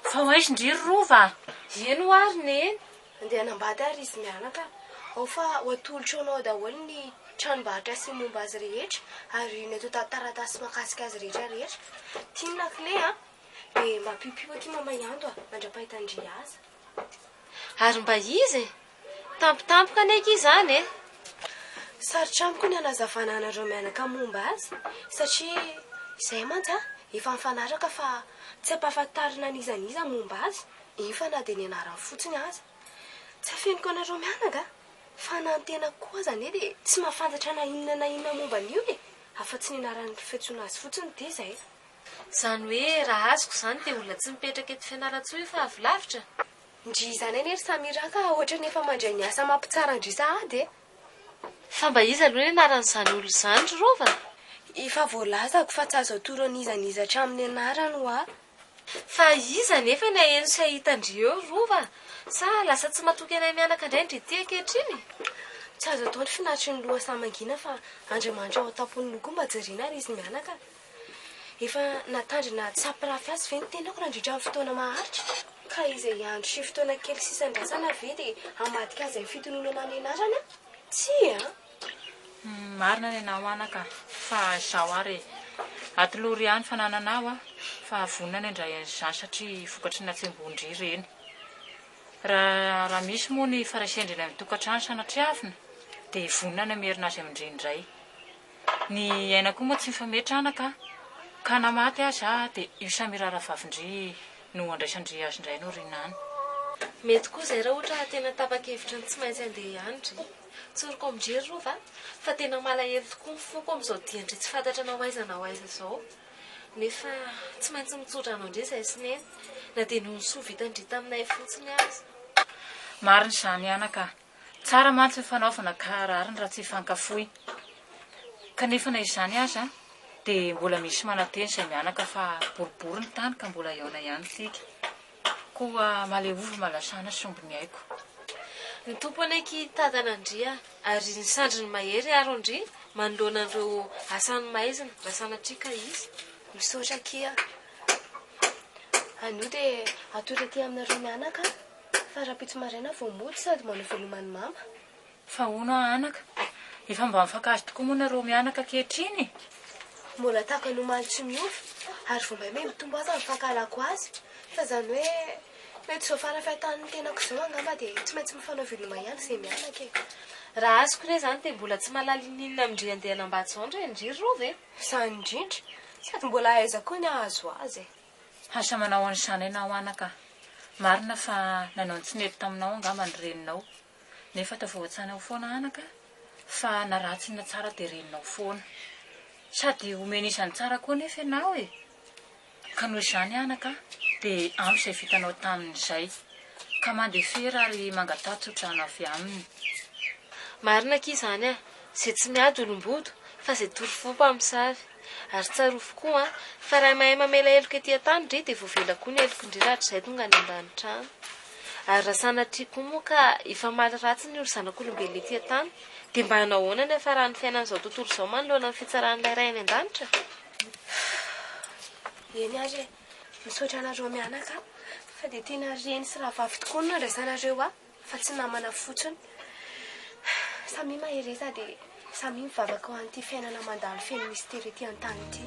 Speaker 3: Fa ho aiza ndry ry Rova a?
Speaker 2: Eny hoa ry Neny.
Speaker 1: Andeha hanambady ary izy mianaka. Ao fa ho atolotro anao daholo ny tranombarotra sy ny momba azy rehetra ary ny antontan-taratasy mahakasika azy rehetra rehetra. Ty ny lakile a! Dia mba piopio akia mama Ianto a! Mandra-pahitan-dry aza.
Speaker 2: Ary mba iza e? Tampotampoka anie akia izany e!
Speaker 1: Sarotra amiko ny hanazavana anareo mianaka momba azy satria izay mantsy a! Efa nifanaraka fa. Tsy ampahafantarina an'iza n'iza momba azy, eny fa na dia ny anarany fotsiny aza. Tsy afeniko anareo mianaka fa na ny tenako koa aza anie dia tsy mahafantatra na inona na inona momba an'io e! Afa-tsy ny anaran'ny fiantsoana azy fotsiny dia izay.
Speaker 2: Izany hoe raha azoko izany dia olona tsy mipetraka eto Fianarantsoa io fa avy lavitra?
Speaker 1: Ndry izany anie ry Samira ka ohatran'ny efa mandray ny asa mampitsara an-dry sahady e!
Speaker 2: Fa mba iza aloha ny anaran'izany olona izany ry Rova?
Speaker 1: Efa voalazako fa tsy azo atoro an'iza n'iza hatramin'ny anarany hoa.
Speaker 2: Fa iza anefa ny haheno sy hahita an-dry eo ry Rova? Sa lasa tsy matoky anay mianaka indray ndry ity ankehitriny?
Speaker 1: Tsy azo atao ny finaritry ny lohasaha mangina fa Andriamanitra ao an-tampon'ny loha koa mba jerena ary izy mianaka. Efa natandrina tsy hampirafy azy ve ny tenako nandritra ny fotoana maharitra? Ka izay andro sy fotoana kely sisa andrasana ve dia hamadika azy amin'ny fitononana ny anarana? Tsia a!
Speaker 3: Marina ny anao anaka fa izao ary e! Atolory ahy ny fanananao a! Fa vonona ny handray an'izany satria vokatry ny hatsembohan-dry ireny. Raha raha misy moa ny faraisendrena amin'ny tokantrano sanatriavina dia vonona ny hamerina azy amin-dry indray. Ny aina koa moa tsy mifametra anaka a! Ka na maty aza dia io Samira rahavavin-dry no andraisan-dry azy indray no aoriana any.
Speaker 2: Mety koa izay raha ohatra tena tapa-kevitra ny tsy maintsy handeha ihany dry. Tsoriko amin-dry ry Rova fa tena malahelo tokoa ny foko amin'izao dian-dry tsy fantatra na ho aiza na ho aiza izao. Nefa tsy maintsy mitsodrano an-dry izahay sy Neny na dia noho ny soa vitan-dry taminay fotsiny aza.
Speaker 3: Marina izany anaka a! Tsara mantsy ny fanaovana ka rariny raha tsy hifankafohy. Kanefa na izany aza dia mbola misy manantena izay mianaka fa boribory ny tany ka mbola hihaona ihany isika. Koa maleova malasana somby ny aiko.
Speaker 2: Ny Tompo anie akia hitantana an-dry a! Ary ny sandriny mahery hiaro an-dry manoloana an'ireo asan'ny maizina raha sanatria ka hisy.
Speaker 1: Misaotra akia. Anio dia hatory aty aminareo mianaka aho. Fa rahampitso maraina vao mody sady manao veloma an'i mama.
Speaker 3: Fa hono aho anaka, efa mba mifankahazo tokoa moa nareo mianaka ankehitriny e?
Speaker 1: Mbola tahaka ny omaly tsy miova, ary vao maimay mitombo aza ny fankahalako azy. Fa izany hoe mety izao fara-fahitan'ny tenako izao angamba dia tsy maintsy mifanao veloma ihany izay mianaka e.
Speaker 2: Raha azoko re izany dia mbola tsy mahalala ininona amin-dry handeha hanambady izao ndry ndry ry Rova e?
Speaker 1: Izany indrindra, sady mbola aiza koa ny hahazo azy e.
Speaker 3: Asa manao an'izany ianao anaka. Marina fa nanao ny tsy nety taminao angamba ny reninao. Nefa ataovy ao an-tsainao foana anaka fa na ratsy na tsara dia reninao foana. Sady omeny izany tsara koa anefa ianao e! Ka noho izany anaka dia ampy izay vitanao tamin'izay. Ka mandefera ary mangataha tsodrano avy aminy.
Speaker 2: Marina akia izany a! Izay tsy miady olom-bodo fa izay toro fo mpamosavy. Ary tsarovy koa an, fa raha mahay mamela heloka ety an-tany ndry dia voavela koa ny helok'ndry rahatrizay tonga any an-danitra any. Ary raha sanatria koa moa ka hifamaly ratsy ny olo zanak'olombelona ety an-tany dia mba hanao ahoana ny hafaran'ny fiainan'izao tontolo izao manoloana ny fitsaran'ilay Ray any an-danitra?
Speaker 1: Eny ary e! Misaotra anareo mianaka fa dia tena reny sy rahavavy tokoa no nandraisanareo ahy. Fa tsy namana fotsiny. Samia mahereza dia samia mivavaka ho an'ity fiainana mandalo feno mistery ety an-tany ity.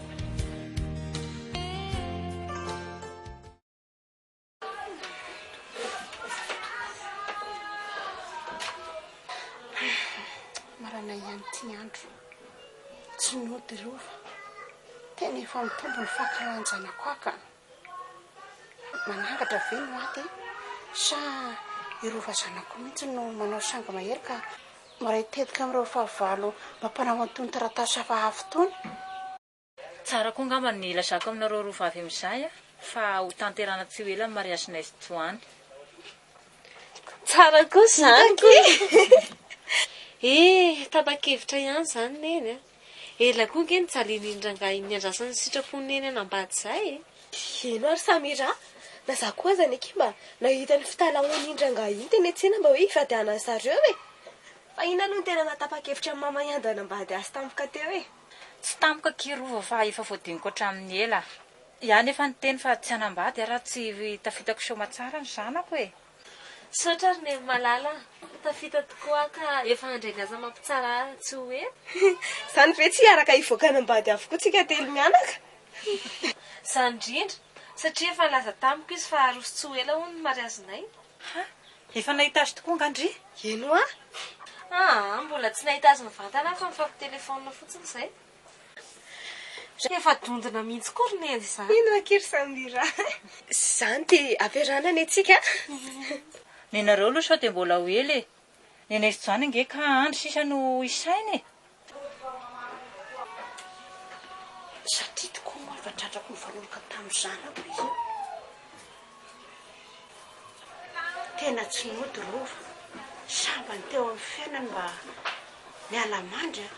Speaker 4: Marina ihany ity andro. Tsy nody Rova. Tena efa mitombo ny fankahalan-janako ahy ka. Manangatra ve no aty sa i Rova zanako mihitsy no manao sangy mahery ka miray tetika amin'ireo fahavalo mampanao an'itony taratasy hafahafa itony?
Speaker 3: Tsara koa angamba ny hilazako aminareo roa vavy amin'izay fa ho tanterahana tsy ho ela ny mariazinay sy Joany.
Speaker 2: Tsara koa izany koa! Eh, tapa-kevitra ihany izany Neny a! Ela koa nge nijalian'iny rangahy iny niandrasany ny sitrapon'i Neny hanambady izay e!
Speaker 1: Heno ary Samira a! Na za koa aza anie mba nahita ny fitalahoan'iny rangahy iny teny an-tsena mba hoe hivadiana zareo e! Fa iny aloha no tena nahatapa-kevitra an'i mama hiandy hanambady azy tampoka teo e!
Speaker 3: Tsy tampoka akia Rova fa efa voadiniko hatramin'ny ela. Iah nefa niteny fa tsy hanambady aho raha tsy tafitako soamatsara ny zanako e!
Speaker 2: Misaotra ry Neny malala a! Tafita tokoa aho ka efa handray ny asa mampitsara ahy tsy ho ela.
Speaker 1: Izany ve tsy hiaraka hivoaka hanambady avokoa tsika telo mianaka?
Speaker 2: Izany indrindra, satria efa nilaza tamiko izy fa haroso tsy ho ela hono ny mariazinay.
Speaker 3: Ha! Efa nahita azy tokoa angaha ndry?
Speaker 1: Eny hoa!
Speaker 2: Aa, mbola tsy nahita azy mivantana aho fa mifampitelefaonina fotsiny izay. Efa dondona mihitsy koa ry Neny izany.
Speaker 1: Ino akia ry Samira? Izany dia ampiarahana anie tsika a!
Speaker 3: Nenareo aloha sao dia mbola ho ela e! Nenay sy Jany ange ka andry sisa no isaina e!
Speaker 4: Satria tokoa moa efa tratrako nifanoroka tamin'ny zanako izy io. Tena tsy nody Rova. Sambany teo amin'ny fiainany mba niala mandry a.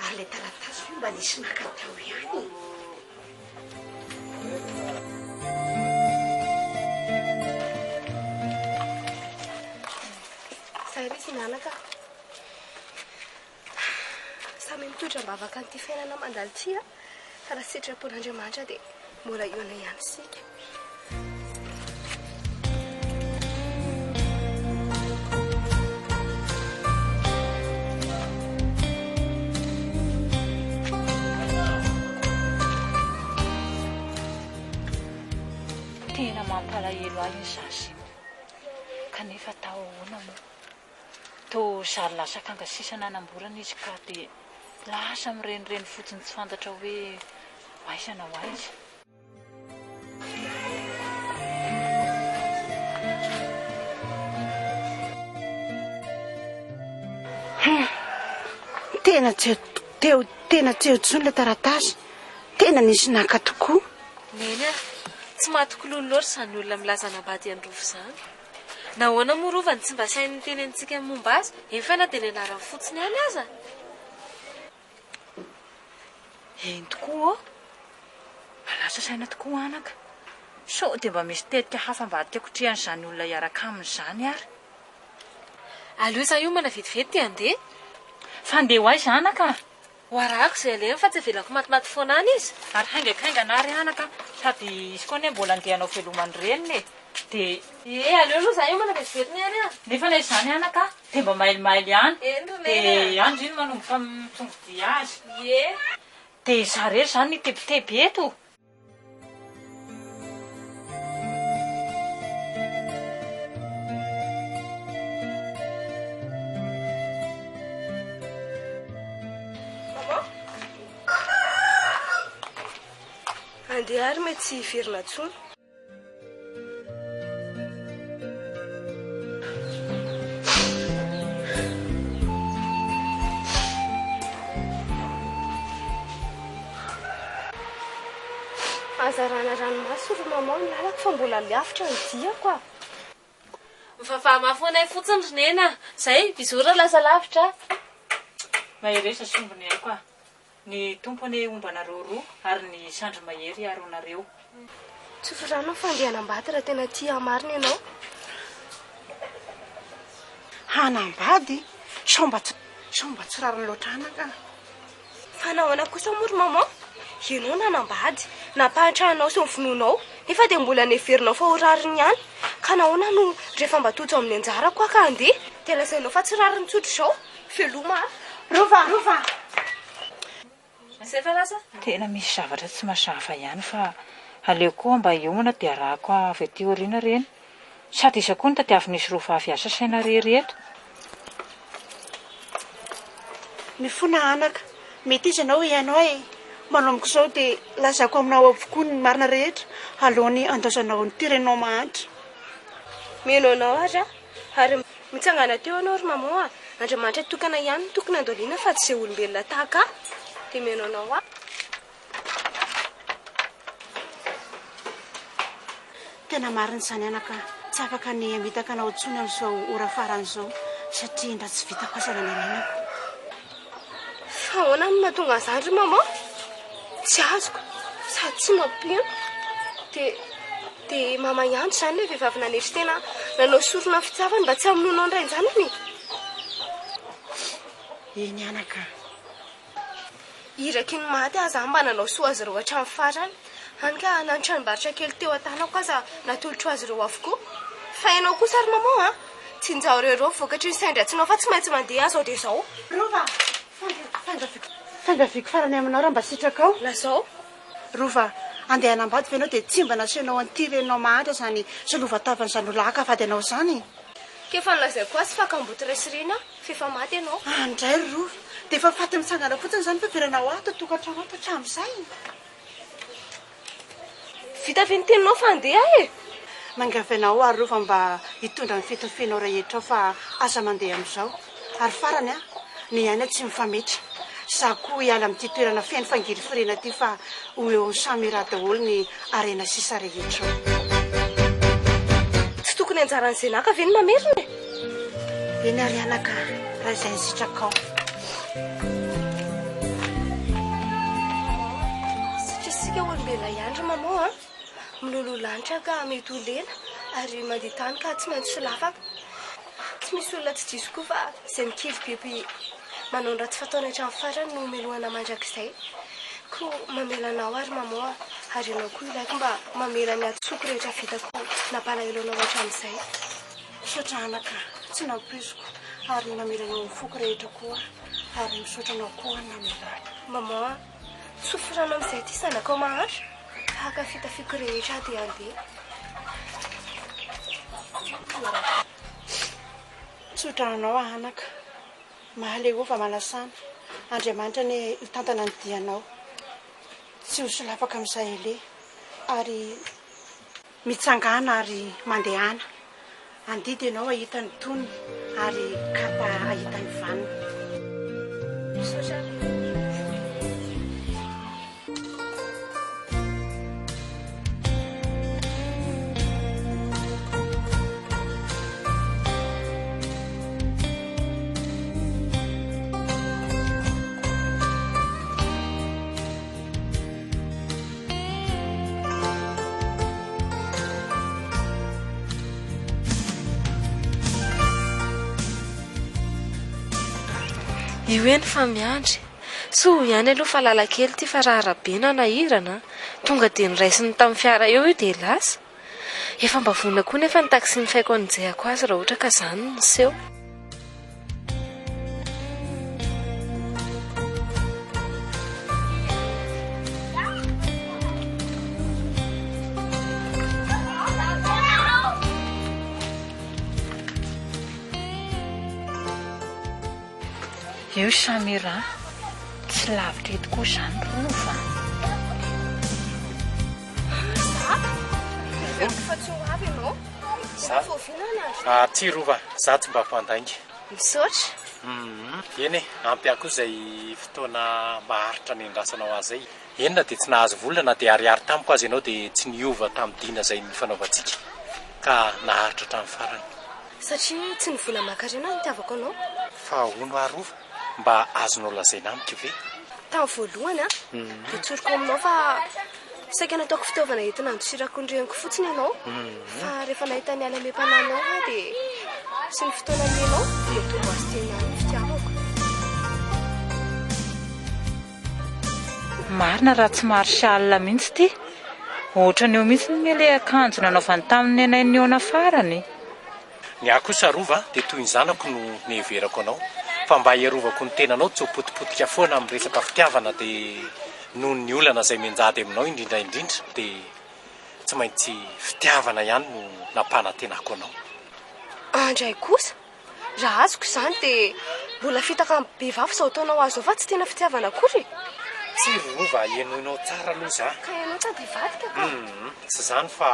Speaker 4: Ary ilay taratasy ve mba nisy naka tao ihany e?
Speaker 1: Zay ry izy mianaka. Samy mitondra am-bavaka an'ity fiainana mandalo ity a. Fa raha sitrapon'Andriamanitra dia mbola hihaona ihany isika.
Speaker 3: Tena mampalahelo ahy iny zaza iny. Kanefa atao ahoana moa? Toa zary lasa akanga sisa nanamborana izy ka dia lasa mirenireny fotsiny tsy fantatra hoe ho aiza na ho aiza.
Speaker 4: Hum! Tena tsy eo teo tena tsy eo intsony ilay taratasy. Tena nisy naka tokoa.
Speaker 2: Neny a! Tsy mahatoky lolo loatra izany olona milaza hanambady an'i Rova izany. Nahoana moa Rova no tsy mba sahy niteny antsika ny momba azy, eny fa na dia ny anarany fotsiny ihany aza?
Speaker 3: Eny tokoa ô! Lasa saina tokoa anaka. Sao dia mba misy tetika hafa ambadika kotrehan'izany olona hiaraka aminy izany ary?
Speaker 2: Aleo izaho hiomana vetivety dia handeha.
Speaker 3: Fa handeha ho aiza anaka?
Speaker 2: Ho arahako izay alehany fa tsy avelako matimaty foana any izy.
Speaker 3: Ary haingankaingana ary anaka, sady izy koa anie mbola andeha hanao veloma ny reniny e! Dia.
Speaker 2: Ie, aleo aloha izaho hiomana vetivety neny a!
Speaker 3: Nefa na izany anaka, dia mba mailimaily ihany.
Speaker 2: Eny ry neny a!
Speaker 3: Dia andry iny manomboka mitongodia azy.
Speaker 2: Ie.
Speaker 3: Dia izaho irery izany no hitebiteby eto?
Speaker 1: Maman? Andeha ary mety tsy hiverina intsony. Aza arahana ranomaso ry maman ny lalako fa mbola lavitra ny diako a!
Speaker 2: Mivavaha mafy ho anay fotsiny ry Neny a! Zay, bisous raha lasa lavitra a!
Speaker 3: Mahereza sombiny aiko a! Ny Tompo anie homba anareo roa ary ny sandry mahery hiaro anareo.
Speaker 1: Tsofy rano ny fandehanam-bady raha tena tia ahy marina ianao.
Speaker 4: Hanambady? Sao mba tsy sao mba tsy rariny loatra anaka.
Speaker 1: Fa nahoana kosa moa ry maman? Ianao nanambady, nampahantra anao sy ny finoanao, nefa dia mbola neverinao fa ho rariny ihany. Ka nahoana no rehefa mba tojo amin'ny anjarako aho ka handeha, dia lazainao fa tsy rariny tsotra izao? Veloma a!
Speaker 4: Rova! Rova!
Speaker 2: Zay fa lasa?
Speaker 3: Tena misy zavatra tsy mazava ihany fa aleo koa mba hiomana dia arahako avy aty aoriana ireny. Sady iza koa no tadiavin'izy roa vavy asa saina irery eto?
Speaker 4: Mifona anaka, mety iza ianao ianao e! Manomboka izao dia lazaiko aminao avokoa ny marina rehetra alohan'ny handaozanao an'ity reninao mahantra.
Speaker 1: Mino anao ary aho. Ary mitsangana teo ianao ry maman a! Andriamanitra tokana ihany no tokony handoliana fa tsy izay olombelona tahaka ahy. Dia mihaino anao aho.
Speaker 4: Tena marina izany anaka, tsy afaka ny hamitaka anao intsony amin'izao ora farany izao satria mba tsy vitako aza ny narenako.
Speaker 1: Fa ahoana no nahatonga an'izany ry maman? Tsy azoko, sady tsy mampino. Dia dia mama ihany izany ilay vehivavy nanetry tena nanao sorona ny fitiavany mba tsy hamonoanao ny rain-janany e?
Speaker 4: Eny anaka.
Speaker 1: Iraky ny maty aza aho mba nanao soa azy ireo hatramin'ny farany. Hany ka na ny tranombarotra kely teo an-tanako aza natolotro azy ireo avokoa. Fa ianao kosa ry maman a! Tsinjao ireo ireo vokatry ny sain-dratsinao fa tsy maintsy mandeha aho izao dia izao.
Speaker 4: Rova! Fiangaviako farany aminao raha mba sitrakao.
Speaker 1: Lazao.
Speaker 4: Rova, andeha hanambady ve ianao dia tsy mba nasehonao an'ity reninao mahantra izany solovatavany izany olona haka vady anao izany?
Speaker 1: Ka efa nolazaiko azy fa kamboty ray sy reny aho, f'efa maty ianao.
Speaker 4: Any indray ry Rova, dia efa faty mitsangana fotsiny izany fiverenao ato an-tokantrano ato hatramin'izay?
Speaker 1: Vita ve ny teninao fa handeha aho e?
Speaker 4: Mangavy anao aho Rova mba hitondra ny fitofenao rehetra ao fa aza mandeha amin'izao. Ary farany an, ny aina tsy mifametra. Za koa hiala amin'ity toerana feno fangirifiriana ity fa ho eo amin'ny Samira daholo ny harena sisa rehetra ao.
Speaker 1: Tsy tokony anjaran'i Zenaka ve ny mamerina e?
Speaker 4: Eny ary anaka raha izay ny sitrakao.
Speaker 1: Satria isika olombelona ihany ry maman a! Miloloha lanitra ka mety ho lena ary mandeha tany ka tsy maintsy solafaka. Tsy misy olona tsy diso koa fa izay mikiribiby manao ny ratsy fataony hatramin'ny farany no melohana mandrakizay. Koa mamela anao ary maman a! Ary ianao koa ilaiko mba mamela ny hadisoako rehetra vitako nampalahelo anao hatramin'izay.
Speaker 4: Misaotra anaka, tsy nampoiziko ary namela anao amin'ny foko rehetra koa aho ary misaotra anao koa namela ahy.
Speaker 1: Maman a! Tsofy rano amin'izay ity zanakao mahantra fa haka fitafiako rehetra aho dia handeha.
Speaker 4: Tsotra anao aho anaka. Mahaleova manasana. Andriamanitra anie hitantana ny dianao. Tsy ho solafaka amin'izay aleha ary. Mitsangàna ary mandehana. Andidy ianao hahita ny tony ary kapa hahita ny vanona.
Speaker 1: Misaotra.
Speaker 2: Io eny fa miandry. Soa ihany aloha fa lalan-kely ity fa raha arabe nanahirana an! Tonga dia noraisiny tamin'ny fiara eo io dia lasa. Efa mba vonona koa nefa ny taxi nifaiko hanenjehako azy raha ohatra ka izany no niseho.
Speaker 3: Io Samira, tsy lavitra eto koa izany Rova.
Speaker 1: Za? Heveriko fa tsy ho avy ianao.
Speaker 5: Za? Ah, tsia Rova, za tsy mba mpandainga.
Speaker 1: Misaotra.
Speaker 5: Hum, eny e, ampy ahy koa izay fotoana maharitra niandrasanao ahy izay. Eny na dia tsy nahazo vola na dia ariary tamiko aza ianao dia tsy niova tamin'ny dina izay nifanaovantsika ka naharitra hatramin'ny farany.
Speaker 1: Satria tsy ny vola aman-karena no nitiavako anao.
Speaker 5: Fa hono aho Rova, mba azonao lazaina amiko ve?
Speaker 1: Tamin'ny voalohany an, dia tsoriko aminao fa saika nataoko fitaovana entina handosirako ny reniko fotsiny ianao. Fa rehefa nahita ny halemem-panahinao aho dia sy ny fotoana niainao dia nitombo azy teny ihany ny fitiavako.
Speaker 3: Marina raha tsy Marshall mihitsy ity. Ohatran'ny eo mihitsy anie ilay akanjo nanaovany tamin'ny anay nihaona farany.
Speaker 5: Ny ahy kosa Rova dia toy ny zanako no niheverako anao, fa mba hiarovako ny tenanao tsy ho potipotika foana amin'ny resaka fitiavana dia noho ny olana izay mianjady aminao indrindra indrindra dia tsy maintsy fitiavana ihany no nampanantenako anao.
Speaker 1: Andray kosa, raha azoko izany dia mbola fitaka amin'ny behivavy izao ataonao azy izao fa tsy tena fitiavana akory e!
Speaker 5: Tsia ry Rova, henoinao tsara aloha za.
Speaker 1: Ka ianao tsy handeha hivadika ka.
Speaker 5: Humm, tsy izany fa.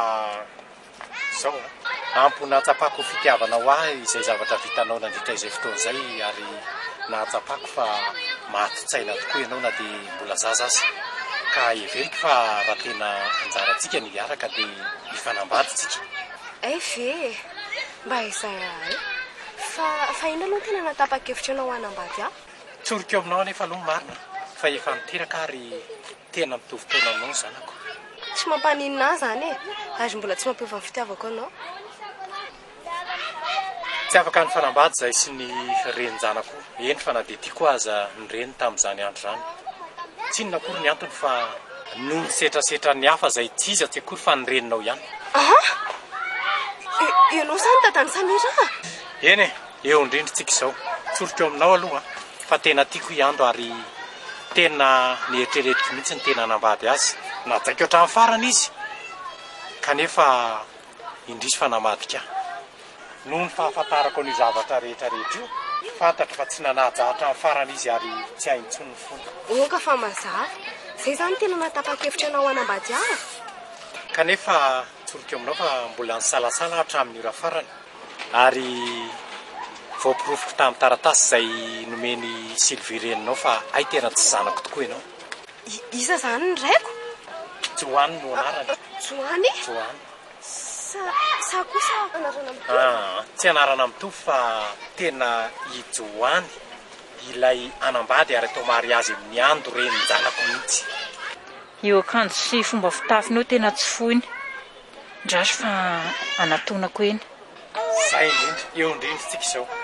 Speaker 5: Izao an! Ampy ho nahatsapako fitiavanao ahy izay zavatra vitanao nandritra izay fotoana izay ary nahatsapako fa mato-tsaina tokoa ianao na dia mbola zaza aza. Ka heveriko fa raha tena anjarantsika ny hiaraka dia hifanambady tsika.
Speaker 1: Hay ve e! Mba izay ahay. Fa fa inona aloha no tena nahatapa-kevitra anao hanambady ahy?
Speaker 5: Tsoriko aminao anefa aloha ny marina fa efa niteraka aho ary Tena mitovy taona aminao ny zanako.
Speaker 1: Tsy mampaninona ahy izany e! Ary mbola tsy mampiova ny fitiavako anao.
Speaker 5: Tsy afaka nifanambady izahay sy ny renin-janako, eny fa na dia tiako aza ny reny tamin'izany andro izany. Tsy inona akory ny antony fa noho ny setrasetran'ny hafa izay tsy iza tsy akory fa ny reninao ihany.
Speaker 1: Aha! Ianao izany dadan'i Samira a?
Speaker 5: Eny e! Eo indrindra tsika izao. Tsoriko aminao aloha fa tena tiako i Ando ary tena neritreretiko mihitsy ny tena hanambady azy. Najaiko hatramin'ny farany izy kanefa indrisy fa namadika ahy. Noho ny fahafantarako an'io zavatra rehetra rehetra io, fantatro fa tsy nanaja hatramin'ny farany izy ary tsy hay intsony ny fony.
Speaker 1: Oka fa mazava. Izay izany tena nahatapa-kevitra anao hanambady ahy?
Speaker 5: Kanefa tsoriko aminao fa mbola nisalasala aho hatramin'ny ora farany ary voaporofoko tamin'ny taratasy izay nomen'i Sylvie reninao fa hay tena tsy zanako tokoa ianao.
Speaker 1: Iza izany ny raiko?
Speaker 5: Joany no anarany.
Speaker 1: Joany?
Speaker 5: Joany.
Speaker 1: Sa, sa kosa anarana mitovy?
Speaker 5: Aa, tsy anarana mitovy fa tena i Joany ilay hanambady ary atao mariazy amin'ny Ando renin-janako mihitsy.
Speaker 3: Io akanjo sy fomba fitafiny io tena tsy foiny. Ndraso fa anatonako eny.
Speaker 5: Zay indrindra, eo indrindra tsika izao.